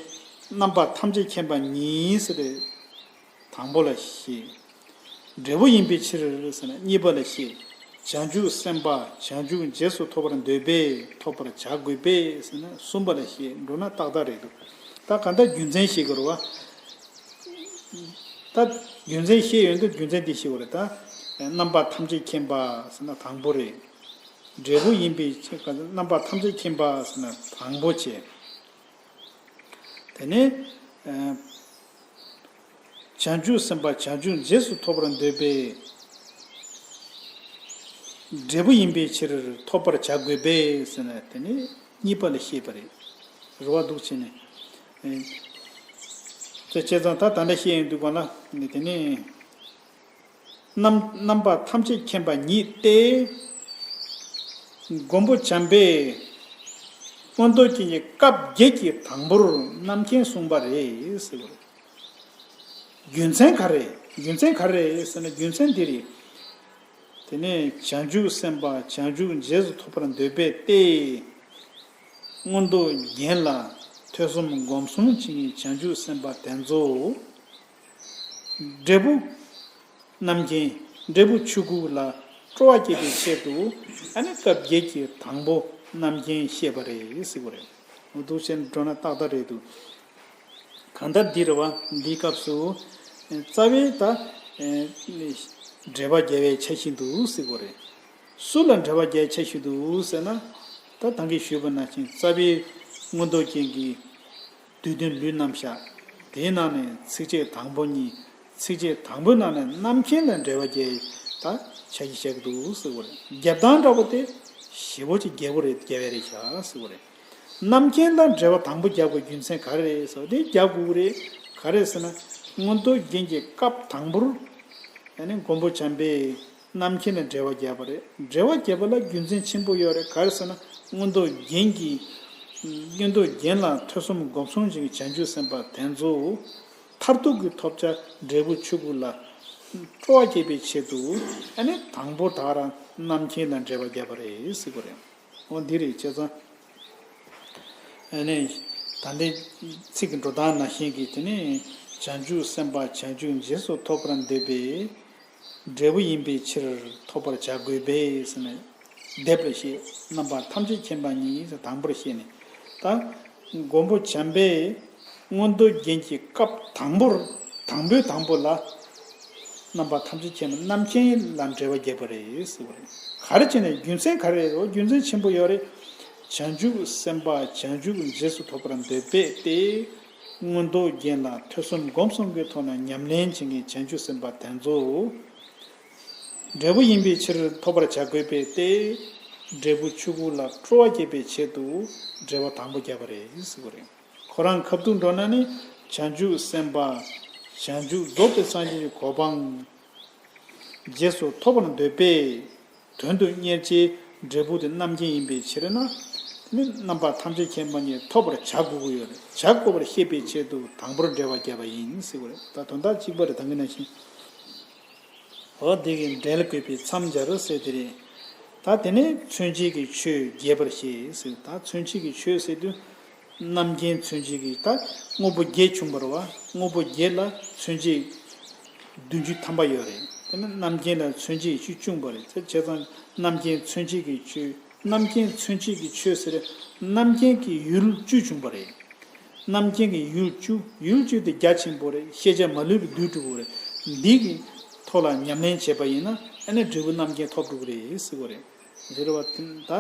རྣམ་པ་ཐམས་ཅད་མཁྱེན་པ་ཉིད་ཟེར་ཏེ། དང་པོ་ལ་བཤད། འབྲས་བུ་ཡིན་པའི་ཕྱིར་ཟེར་ན་གཉིས་པ་ལ་བཤད། བྱང་ཆུབ་སེམས་དཔའ་བྱང་ཆུབ་རྗེས་སུ་ཐོབ་པར་འདོད་པས་ཐོབ་པར་བྱ་དགོས་པས་ཟེར་ན་གསུམ་པ་ལ་བཤད། འགྲོ་ན་ཏག་ཏག་རེད་འདུག་ད་གང་ལྟར་རྒྱུ་མཚན་ཤེས་དགོས་རེད་བ། ད་རྒྱུ་མཚན་ཤེས་ཡོང་དུས་རྒྱུ་མཚན་འདི་ཤེས་དགོས་རེད་ད། རྣམ་པ་ཐམས་ཅད་མཁྱེན་པ་ཟེར་ན་དང་པོ་རེད། འབྲས་བུ་ཡིན་པའི་ཕྱིར་རྣམ་པ་ཐམས་ཅད་མཁྱེན་པ་ཟེར་ན་དང་པོ་བྱས། དེ་ནས་ཨ་བྱང་ཆུབ་སེམས་དཔའ་བྱང་ཆུབ་རྗེས་སུ་ཐོབ་པར་འདོད་པས། འབྲས་བུ་ཡིན་པའི་ཕྱིར་ཐོབ་པར་བྱ་དགོས་པས་ཟེར་ནས་དེ་ནས་གཉིས་པ་ལ་བཤད་པ་རེད། རེ་བ་འདུག་བྱས་ནས། ཨེ། དེ་བྱས་ཙང་ད་ད་ལྟ་བཤད་ཡོང་དུས་གང་ལ་དེ་ནས། རྣམ་རྣམ་པ་ཐམས་ཅད་མཁྱེན་པ་ཉིད་དེ། མགོན་པོ་བྱམས་པས་མངོན་རྟོགས་རྒྱན་གྱི་སྐབས་བརྒྱད་ཀྱི་དང་པོར་རྣམ་མཁྱེན་གསུངས་པ་རེད་ཟེར་བ་རེད། རྒྱུ་མཚན་ག་རེ། རྒྱུ་མཚན་ག་རེ་ཟེར་ན་རྒྱུ་མཚན་འདི་རེད། དེ་ནས་བྱང་ཆུབ་སེམས་དཔའ་བྱང་ཆུབ་རྗེས་སུ་ཐོབ་པར་འདོད་པས་ཏེ། མངོན་རྟོགས་རྒྱན་ལ་ཐོས་བསམ་སྒོམ་གསུམ་བྱེད་མཁན་བྱང་ཆུབ་སེམས་དཔའ་དེ་ཚོ། འབྲས་བུ་རྣམ་མཁྱེན། འབྲས་བུ་ཆོས་སྐུ་ལ་སྤྲོ་བ་སྐྱེད་པའི་ཆེད་དུ་ཨ་ནི་སྐབས་བརྒྱད་ཀྱི་དང་པོ་རྣམ་མཁྱེན་བཤད་པ་རེད་ཟེར་གྱི་རེད། འོ་འདུག་བྱས་ནས་འགྲོ་ན་ཏག་ཏག་རེད་འདུག་གང་ལྟར་འདི་རེད་བ། འདིའི་སྐབས་སུ་རྩ་བའི་ད་འགྲེལ་པ་རྒྱག་པའི་འཆར་གཞི་འདུག་ཟེར་གྱི་རེད། སུ་ལ་འགྲེལ་པ་རྒྱག་པའི་འཆར་གཞི་འདུག་ཟེར་ན། ད་ད་གིན་ཞུས་པ་ནང་བཞིན་རྩ་བའི་མངོན་རྟོགས་རྒྱན་གྱི་བསྡུས་དོན་ལུས་རྣམ་གཞག་དེའི་ནང་ནས་ཚིགས་བཅད་དང་པོ་གཉིས། ཚིགས་བཅད་དང་པོའི་ནང་ནས་རྣམ་མཁྱེན་ལ་འགྲེལ་པ་རྒྱག་ད་འཆར་གཞི་བཞག་གི་འདུག་ཟེར་གྱི་རེད། རྒྱབ་སྟངས་འདྲ་པོ་དེ་ཞེ་པོ་ཅིག་རྒྱས་པོ་རེད། རྒྱས་པ་རེད་ཤག་ཟེར་གྱི་རེད། རྣམ་མཁྱེན་ལ་འགྲེལ་པ་དང་པོ་རྒྱག་དགོས་རྒྱུ་མཚན་ག་རེ་རེད་ཟེར་བ་དེ་རྒྱག་དགོས་ཀྱི་རེད། ག་རེ་ཟེར་ན་མངོན་རྟོགས་རྒྱན་གྱི་སྐབས་དང་པོར་ཨ་ནི་མགོན་པོ་བྱམས་པས་རྣམ་མཁྱེན་ལ་འགྲེལ་པ་བརྒྱབ་པ་རེད། འགྲེལ་པ་བརྒྱབ་པ་ལ་རྒྱུ་མཚན་ཆེན་པོ་ཡོད་རེད། ག་རེ་ཟེར་ན་མངོན་རྟོགས་རྒྱན་གྱི། མངོན་རྟོགས་རྒྱན་ལ་ཐོས་བསམ་སྒོམ་གསུམ་བྱེད་མཁན་བྱང་ཆུབ་སེམས་དཔའ་དེ་ཚོ། མཐར་ཐུག་གི་ཐོབ་བྱ་འབྲས་བུ་ཆོས་སྐུ་ལ་སྤྲོ་བ་སྐྱེད་པའི་ཆེད་དུ་ཨ་ནི་དང་པོ་ད་ག་རང་རྣམ་མཁྱེན་ལ་འགྲེལ་པ་བརྒྱབ་པ་རེད་ཟེར་གྱི་རེད། འོ་འདི་རེད། བྱས་ཙང་ཨ་ནི་ད་ལྟའི་ཚིག་གི་འགྲོ་སྟངས་ནང་བཞིན་གྱི་དེ་ནི་བྱང་ཆུབ་སེམས་དཔའ་བྱང་ཆུབ་རྗེས་སུ་ཐོབ་པར་འདོད་པས། འབྲས་བུ་ཡིན་པའི་ཕྱིར་ཐོབ་པར་བྱ་དགོས་པས་ཟེར་ནས་སྡེབ་ལ་བཤད། རྣམ་པ་ཐམས་ཅད་མཁྱེན་པ་ཉིད་ཟེར་དང་པོར་བཤད་ནས། ད་མགོན་པོ་བྱམས་པས་མངོན་རྟོགས་རྒྱན་གྱི་སྐབས་དང་པོར་དང་པོའི་དང་པོ་ལ། རྣམ་པ་ཐམས་ཅད་མཁྱེན་པ་རྣམ་མཁྱེན་ལ་འགྲེལ་པ་བརྒྱབ་པ་རེད་ཟེར་བ་རེད། ག་རེ་བྱས་ནས་རྒྱུ་མཚན་ག་རེ་རེད། རྒྱུ་མཚན་ཆེན་པོ་ཡོད་རེད། བྱང་ཆུབ་སེམས་དཔའ་བྱང་ཆུབ་རྗེས་སུ་ཐོབ་པར་འདོད་པས་ཏེ། མངོན་རྟོགས་རྒྱན་ལ་ཐོས་བསམ་སྒོམ་གསུམ་གྱི་ཐོག་ནས་ཉམས་ལེན་བྱེད་མཁན་བྱང་ཆུབ་སེམས་དཔའ་དེ་ཚོ། འབྲས་བུ་ཡིན་པའི་ཕྱིར་ཐོབ་པར་བྱ་དགོས་པས་ཏེ། འབྲས་བུ་ཆོས་སྐུ་ལ་སྤྲོ་བ་སྐྱེད་པའི་ཆེད་དུ་འགྲེལ་པ་དང་པོ་བརྒྱབ་པ་རེད་ཟེར་བ་རེད། ཁོ་རང་ཁ་ཐུག་འགྲོ་ན་ནི་བྱང་ཆུབ་སེམས་དཔའ། བྱང་ཆུབ་རྫོགས་པའི་སངས་རྒྱས་ཀྱི་གོ་འཕང་རྗེས་སུ་ཐོབ་པར་འདོད་པས། དོན་དུ་གཉེར་བྱའི་འབྲས་བུ་དེ་རྣམ་མཁྱེན་ཡིན་པའི་ཕྱིར་ན། དེ་ནི་རྣམ་པ་ཐམས་ཅད་མཁྱེན་པ་ཉིད་ཐོབ་པར་བྱ་དགོས་ཀྱི་ཡོད་རེད། བྱ་དགོས་པར་བཤད་པའི་ཆེད་དུ་དང་པོར་འགྲེལ་པ་བརྒྱབ་པ་ཡིན་ཟེར་བ་རེད། ད་དོན་དག་གཅིག་པ་རེད། ད་གིན་ནང་བཞིན། འོ་དེ་གི་འགྲེལ་དགོས་པའི་མཚམས་སྦྱར་ཟེར་དེ་རེད། ད་དེ་ནས་མཚོན་བྱེད་ཀྱི་ཆོས་རྒྱས་པར་བཤད་ཟེར། ད་མཚོན་བྱེད་ཀྱི་ཆོས་ཟེར་དུས། རྣམ་མཁྱེན་མཚོན་བྱེད་ཀྱི་ད་དངོས་པོ་བརྒྱད་བྱུང་བ་རེད་བ། དངོས་པོ་བརྒྱད་ལ་མཚོན་བྱེད་བདུན་ཅུ་ཐམ་པ་ཡོད་རེད། དེ་ནས་རྣམ་མཁྱེན་ལ་མཚོན་བྱེད་བཅུ་བྱུང་བ་རེད། དེ་བྱས་ཙང་རྣམ་མཁྱེན་མཚོན་བྱེད་ཀྱི་ཆོས། རྣམ་མཁྱེན་མཚོན་བྱེད་ཀྱི་ཆོས་ཟེར། རྣམ་མཁྱེན་གྱི་ཡུལ་བཅུ་བྱུང་བ་རེད། རྣམ་མཁྱེན་གྱི་ཡུལ་བཅུ། ཡུལ་བཅུ་དེ་རྒྱ་ཆེན་པོ་རེད། ཤེས་བྱ་མ་ལུས་པའི་བསྡུས་གྲུབ་པོ་རེད། འདི་གི་ཐོག་ལ་ཉམས་ལེན་བྱས་པ་ཡིན་ན་ཨ་ནི་འབྲས་བུ་རྣམ་མཁྱེན་ཐོབ་འགྲོ་གི་རེད་ཟེར་བ་རེད། དེ་རེད་བ། ད་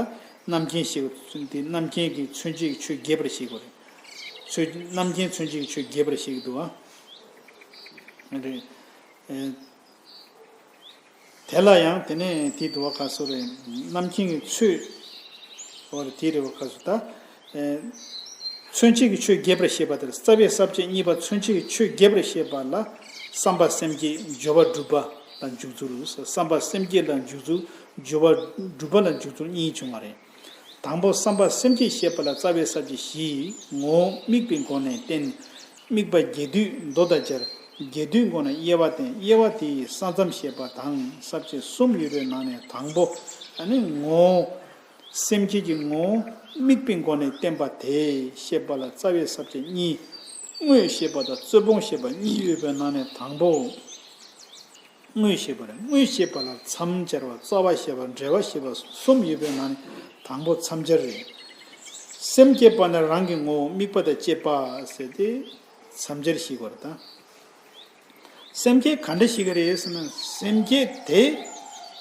རྣམ་མཁྱེན་ཞེས་པ་དེ་རྣམ་མཁྱེན་གྱི་མཚོན་བྱེད་ཀྱི་ཆོས་རྒྱས་པར་བཤད་དགོས་རེད། ཆོས་རྣམ་མཁྱེན་མཚོན་བྱེད་ཀྱི་ཆོས་རྒྱས་པར་བཤད་ཀྱི་འདུག་བ། རེད། ཨེ། དེ་ལ་ཡང་དེ་ནས་དེ་འདུག་བ། ག་སོ་རེད། རྣམ་མཁྱེན་གྱི་ཚོད། འོ་རེད། དེ་རེད་བ། ག་སོ་ད། ཨེ། མཚོན་བྱེད་ཀྱི་ཆོས་རྒྱས་པར་བཤད་པ་དེར་རྩ་བའི་ས་བཅད་གཉིས་པ་མཚོན་བྱེད་ཀྱི་ཆོས་རྒྱས་པར་བཤད་པ་ལ་བསམ་པ་སེམས་བསྐྱེད་སྦྱོར་བ་སྒྲུབ་པ་ལ་འཇུག་ཚུལ། བསམ་པ་སེམས་བསྐྱེད་ལ་འཇུག་ཚུལ། སྦྱོར་བ་སྒྲུབ་པ་ལ་འཇུག་ཚུལ་གཉིས་བྱུང་བ་རེད། དང་པོ་བསམ་པ་སེམས་བསྐྱེད་བཤད་པ་ལ་རྩ་བའི་ས་བཅད་བཞི། ངོ་བོ་དམིགས་པའི་སྒོ་ནས་བསྟན། དམིགས་པ་རྒྱས་བསྡུས་མདོ་དང་སྦྱར། རྒྱས་བསྡུས་སྒོ་ནས་དབྱེ་བ་བསྟན། དབྱེ་བ་དེ་ཡི་ས་མཚམས་བཤད་པ་དང་། ས་བཅད་གསུམ་ཡོད་པའི་ནང་ནས་དང་པོ་ཨ་ནི་ངོ་བོ། སེམས་བསྐྱེད་ཀྱི་ངོ་བོ་དམིགས་པའི་སྒོ་ནས་བསྟན་པ་དེ་བཤད་པ་ལ་རྩ་བའི་ས་བཅད་གཉིས། དངོས་བཤད་པ་དང་རྩོད་སྤོང་བཤད་པ་གཉིས་ཡོད་པའི་ནང་ནས་དང་པོ། དངོས་བཤད་པ་རེད། དངོས་བཤད་པ་ལ་མཚམས་སྦྱར་བ། རྩ་བ་བཤད་པ། འབྲེལ་བ་བཤད་པ་གསུམ་ཡོད་པའི་ནང་ནས་དང་པོ་མཚམས་སྦྱར་རེད། སེམས་བསྐྱེད་པ་ནི་རང་གི་ངོ་བོ་དམིགས་པ་དང་བཅས་པ་ཟེར་ཏེ་མཚམས་སྦྱར་ཞིག་བར་དང་། སེམས་བསྐྱེད་ག་འདྲ་ཞིག་རེད་ཟེར་ན། སེམས་བསྐྱེད་དེ་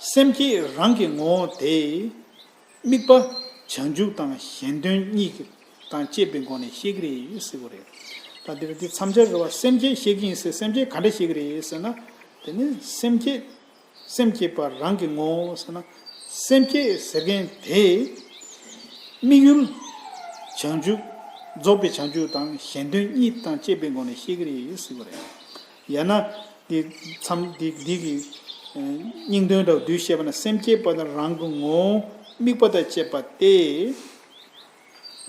སེམས་བསྐྱེད་རང་གི་ངོ་བོ་དེ། དམིགས་པ་བྱང་ཆུབ་དང་གཞན་དོན་གཉིས་དང་བཅས་པའི་སྒོ་ནས་ཤེས་ཀྱི་རེད་ཟེར་གྱི་རེད། ད་འདིར་འདི་མཚམས་སྦྱར་རེད་བ། སེམས་བསྐྱེད་ཤེས་ཀྱི་ཡིན་ཟེར། སེམས་བསྐྱེད་ག་འདྲ་ཤེས་ཀྱི་རེད་ཟེར་ན། དེ་ནི་སེམས་བསྐྱེད། སེམས་བསྐྱེད་པ་རང་གི་ངོ་བོ་ཟེར་ན། སེམས་བསྐྱེད་ཟེར་མཁན་དེ། དམིགས་ཡུལ་བྱང་ཆུབ། རྫོགས་པའི་བྱང་ཆུབ་དང་གཞན་དོན་གཉིས་དང་བཅས་པའི་སྒོ་ནས་ཤེས་ཀྱི་རེད་ཟེར་གྱི་རེད། ཡང་ན། འདི་མཚམས་འདི་འདི་གི་སྙིང་དོན་འདྲ་བོ་བསྡུས་བཤད་པ་ན། སེམས་བསྐྱེད་པ་ནི་རང་གི་ངོ་བོ་དམིགས་པ་དང་བཅས་པ་སྟེ།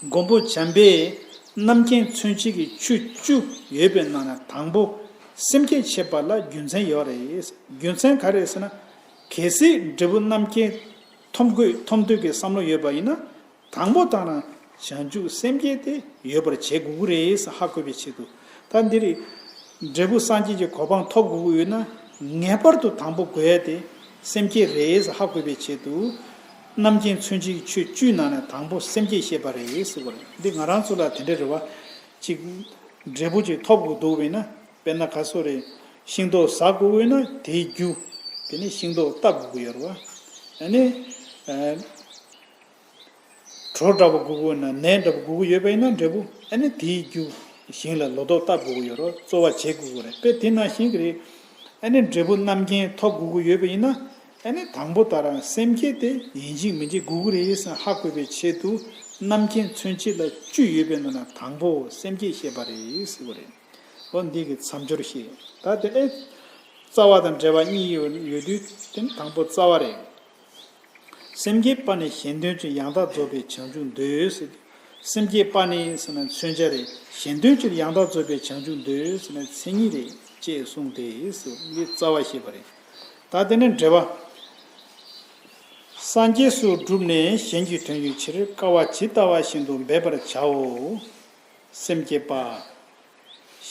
མགོན་པོ་བྱམས་པས་རྣམ་མཁྱེན་མཚོན་བྱེད་ཀྱི་ཆོས་བཅུ་ཡོད་པའི་ནང་ནས་དང་པོ་སེམས་བསྐྱེད་བྱེད་པ་ལ་རྒྱུ་མཚན་ཡོད་རེད། རྒྱུ་མཚན་ག་རེ་ཟེར་ན། གལ་སྲིད་འབྲས་བུ་རྣམ་མཁྱེན་ཐོབ་དགོས་ཐོབ་འདོད་ཀྱི་བསམ་བློ་ཡོད་པ་ཡིན་ན། དང་པོ་དང་རང་བྱང་ཆུབ་སེམས་བསྐྱེད་དེ་ཡོད་པར་བྱེད་དགོས་ཀྱི་རེད་ཟེར་ཧ་གོ་བའི་ཆེད་དུ། ད་འདིར་འབྲས་བུ་སངས་རྒྱས་ཀྱི་གོ་འཕང་ཐོབ་དགོས་ཀྱི་ཡོད་ན། ངེས་པར་དུ་དང་པོ་དགོས་ཡ་དེ་སེམས་བསྐྱེད་རེད་ཟེར་ཧ་གོ་བའི་ཆེད་དུ། རྣམ་མཁྱེན་མཚོན་བྱེད་ཀྱི་ཆོས་བཅུའི་ནང་ནས་དང་པོ་སེམས་བསྐྱེད་བཤད་པ་རེད་ཟེར་བ་རེད། འདི་ང་རང་ཚོ་ལ་དེ་འདྲ་རེད་བ། གཅིག་འབྲས་བུ་ཅིག་ཐོབ་དགོས་འདུག་བས་ན། དཔེར་ན་ག་སོ་རེད། ཤིང་ཏོག་ཟ་དགོས་ཀྱི་ཡོད་ན་དེའི་རྒྱུ། དེ་ནི་ཤིང་ཏོག་བཏབ་དགོས་ཀྱི་ཡོད་རེད་བ། ཨ་ནི། གྲོ་འདྲ་པོ་དགོས་ཀྱི་ཡོད་ན། ནས་འདྲ་པོ་དགོས་ཀྱི་ཡོད་པ་ཡིན་ན། འབྲས་བུ་ཨ་ནི་དེའི་རྒྱུ་ཞིང་ལ་ལོ་ཏོག་བཏབ་དགོས་ཀྱི་ཡོད་རེད། བཙོ་བ་བྱེད་དགོས་ཀྱི་རེད། དཔེ་དེ་ནང་བཞིན་གྱི་རེད། ཨ་ནི་འབྲས་བུ་རྣམ་མཁྱེན་ཐོབ་དགོས་ཀྱི་ཡོད་པ་ཡིན་ན། ཨ་ནི་དང་པོ་ད་རང་སེམས་བསྐྱེད་དེ་ཡིན་གཅིག་མིན་གཅིག་དགོས་ཀྱི་རེད་ཟེར་ཧ་གོ་བའི་ཆེད་དུ། རྣམ་མཁྱེན་མཚོན་བྱེད་ལ་བཅུ་ཡོད་པའི་ནང་ན་དང་པོ་སེམས་བསྐྱེད་བཤད་པ་རེད་ཟེར་བ་རེད། འོ་འདི་གི་མཚམས་སྦྱོར་བཤད། ད་དེ་ཨེ། རྩ་བ་དང་འབྲེལ་བ་གཉིས་ཡོད་ཡོད་དུས་དེ་ནི་དང་པོ་རྩ་བ་རེད། སེམས་བསྐྱེད་པ་ནི་གཞན་དོན་གྱི་ཡང་དག་རྫོགས་པའི་བྱང་ཆུབ་འདོད་ཟེར། སེམས་བསྐྱེད་པ་ནི་ཟེར་ན་མཚོན་བྱ་རེད། གཞན་དོན་གྱི་ཡང་དག་རྫོགས་པའི་བྱང་ཆུབ་འདོད་ཟེར་ན་མཚན་ཉིད་རེད་ཅེས་གསུངས་ཏེ་ཟེར། འདི་རྩ་བ་བཤད་པ་རེད། ད་དེ་ནས་འགྲེལ་པ། སངས་རྒྱས་སུ་བསྒྲུབས་ནས་གཞན་གྱི་དོན་གྱི་ཕྱིར་དཀའ་བ་ཇི་ལྟ་བ་བཞིན་དུ་འབད་པར་བྱའོ། སེམས་བསྐྱེད་པ།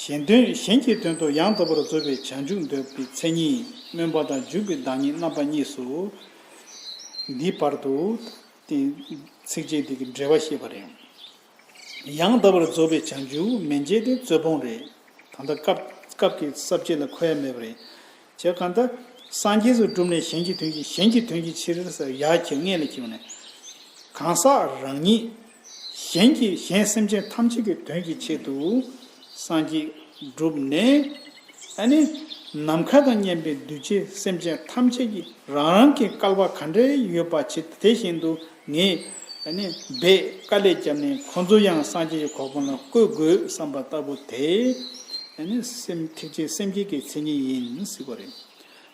གཞན་དོན་གཞན་གྱི་དོན་དུ་ཡང་དག་པར་རྫོགས་པའི་བྱང་ཆུབ་འདོད་པའི་མཚན་ཉིད་སྨོན་པ་དང་འཇུག་པའི་བདག་ཉིད་རྣམ་པ་གཉིས་སོ། འདིའི་བར་དུ། དེ་ཚིགས་བཅད་འདི་གི་འགྲེལ་པ་བཤད་པ་རེད། ཡང་དག་པར་རྫོགས་པའི་བྱང་ཆུབ་མན་ཆད་དེ་རྩོད་སྤོང་རེད། ད་ལྟ་སྐབས་སྐབས་ཀྱི་ས་བཅད་ལ་འཁོད་ཡ་མེད་པ་རེད། བྱས་གང་ལྟར། སངས་རྒྱས་སུ་བསྒྲུབས་ནས་གཞན་གྱི་དོན་གྱི་གཞན་གྱི་དོན་གྱི་ཕྱིར་ཟེར་ཡ་ཁྱེར་སྔོན་ལ་ཁྱེར་ནས། གང་ཟག་རང་ཉིད་གཞན་གྱི་གཞན་སེམས་ཅན་ཐམས་ཅད་ཀྱི་དོན་གྱི་ཆེད་དུ་སངས་རྒྱས་བསྒྲུབས་ནས། ཨ་ནི། ནམ་མཁའ་དང་མཉམ་པའི་གདུལ་བྱའི་སེམས་ཅན་ཐམས་ཅད་ཀྱིས་རང་རང་གི་སྐལ་བ་ག་འདྲའི་ཡོད་པ་ཇི་དེ་བཞིན་དུ་ངས་ཨ་ནི་འབད་དཀའ་ལས་བརྒྱབ་ནས་ཁོ་ཚོ་ཡང་སངས་རྒྱས་ཀྱི་གོ་འཕང་ལ་བཀོད་དགོས་བསམ་པ་ལྟ་བུ་དེ། ཨ་ནི་སེམས་ཐེག་ཆེན་སེམས་བསྐྱེད་ཀྱི་མཚན་ཉིད་ཡིན་ཟེར་བ་རེད།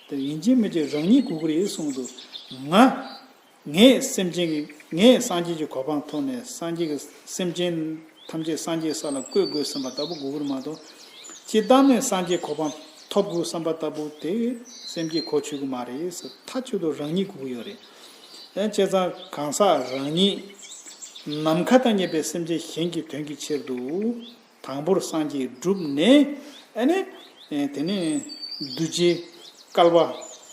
དེ་ཡིན་གཅིག་མིན་གཅིག་རང་ཉིད་དགོས་ཀྱི་རེད་གསུངས་འདུག་ང་། ངས་སེམས་ཅན་གྱི་ངས་སངས་རྒྱས་ཀྱི་གོ་འཕང་ཐོབ་ནས་སངས་རྒྱས་ཀྱི་སེམས་ཅན་ཐམས་ཅད་སངས་རྒྱས་ས་ལ་བཀོད་དགོས་བསམ་པ་ལྟ་བུ་དགོས་ཀྱི་རེད་མ་གཏོགས། སྤྱིར་བཏང་ནས་སངས་རྒྱས་གོ་འཕང་ཐོབ་དགོས་བསམ་པ་ལྟ་བུ་དེ་སེམས་བསྐྱེད་གོ་ཆོད་ཀྱི་མ་རེད་ཟེར། མཐའ་གཅིག་ཏུ་རང་ཉིད་དགོས་ཀྱི་ཡོད་རེད། ཡང་བྱས་ཙང་གང་ཟག་རང་ཉིད་ནམ་མཁའ་དང་མཉམ་པའི་སེམས་ཅན་གཞན་གྱི་དོན་གྱི་ཕྱིར་དུ། དང་པོར་སངས་རྒྱས་བསྒྲུབས་ནས། ཨ་ནི། དེ་ནས་གདུལ་བྱའི་སྐལ་བ་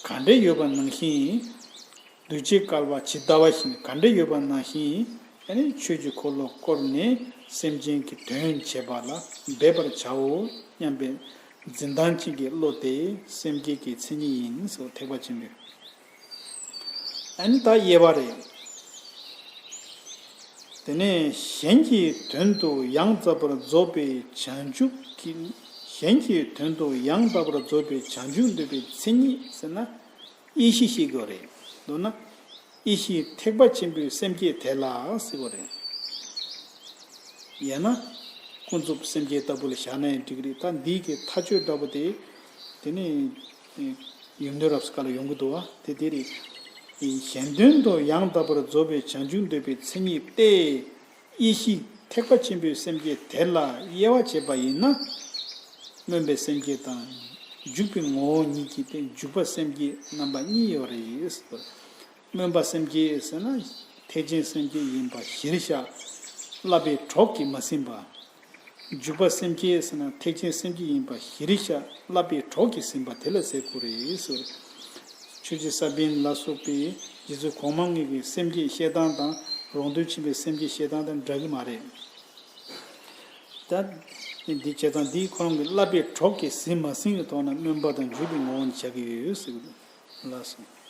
ག་འདྲ་ཡོད་པ་ནང་བཞིན། གདུལ་བྱའི་སྐལ་བ་ཇི་ལྟ་བ་བཞིན་ག་འདྲ་ཡོད་པ་ནང་བཞིན། ཨ་ནི་ཆོས་ཀྱི་འཁོར་ལོ་བསྐོར་ནས་སེམས་ཅན་གྱི་དོན་བྱེད་པ་ལ་འབད་པར་བྱའོ་སྙམ་པའི་འཛིན་སྟངས་གཅིག་གི་བློ་དེ་སེམས་བསྐྱེད་ཀྱི་མཚན་ཉིད་ཡིན་ཟེར། ཐེག་པ་ཆེན་པོའི། ཨ་ནི་ད་དབྱེ་བ་རེད། དེ་ནས་གཞན་གྱི་དོན་དུ་ཡང་དག་པར་རྫོགས་པའི་བྱང་ཆུབ་ཀྱི། གཞན་གྱི་དོན་དུ་ཡང་དག་པར་རྫོགས་པའི་བྱང་ཆུབ་འདོད་པའི་མཚན་ཉིད་ཟེར་ན། ཡེ་ཤེས་ཤེས་དགོས་རེད། མདོར་ན། ཡེ་ཤེས་ཐེག་པ་ཆེན་པོའི་སེམས་བསྐྱེད་དེ་ལ་ཟེར་བ་རེད། ཡང་ན། ཀུན་རྫོབ་སེམས་བསྐྱེད་ལྟ་བུ་ལ་བཞག་ན་ཡང་འགྲིག་གི་རེད། ད་འདིའི་གི་མཐའ་དཔྱོད་ལྟ་བུ་དེ། དེ་ནི། ཡུམ་དོན་རབ་གསལ་ལ་ཡོང་གི་འདུག་བ། དེ་དེ་རེད། གཞན་དོན་དུ་ཡང་དག་པར་རྫོགས་པའི་བྱང་ཆུབ་འདོད་པའི་མཚན་ཉིད་དེ། ཡེ་ཤེས་ཐེག་པ་ཆེན་པོའི་སེམས་བསྐྱེད་དེ་ལ་དབྱེ་བ་བྱས་པ་ཡིན་ན། སྨོན་པའི་སེམས་བསྐྱེད་དང་། འཇུག་པའི་ངོ་བོ་ཉིད་ཀྱི་སྟེ་འཇུག་པ་སེམས་བསྐྱེད་རྣམ་པ་གཉིས་ཡོད་རེད། སྨོན་པ་སེམས་བསྐྱེད་ཟེར་ན་ཐེག་ཆེན་སེམས་བསྐྱེད་ཡིན་པ་གཞིར་བཞག་བསླབ་པའི་གྲོགས་ཀྱིས་མ་ཟིན་པ། འཇུག་པ་སེམས་བསྐྱེད་ཟེར་ན་ཐེག་ཆེན་སེམས་བསྐྱེད་ཡིན་པ་གཞིར་བཞག་བསླབ་པའི་གྲོགས་ཀྱིས་ཟིན་པ་དེ་ལ་ཟེར་དགོས་རེད་ཟེར། ཆོས་རྗེ་ས་པཎ་ལ་སོགས་པའི་རྗེ་བཙུན་གོང་མ་ལྔ་གི་སེམས་བསྐྱེད་བཤད་སྟངས་དང་རོང་སྟོན་ཆེན་པོའི་སེམས་བསྐྱེད་བཤད་སྟངས་དང་འདྲ་གི་མ་རེད། ད་འདི་བྱས་ཙང་འདིའི་ཁོ་རང་གི་བསླབ་པའི་གྲོགས་ཀྱིས་ཟིན་མ་ཟིན་གྱི་ཐོག་ནས་སྨོན་པ་དང་འཇུག་པའི་ངོ་བོ་ནས་བྱ་གི་ཡོད་ཟེར་གི་འདུག་ལགས་སོ།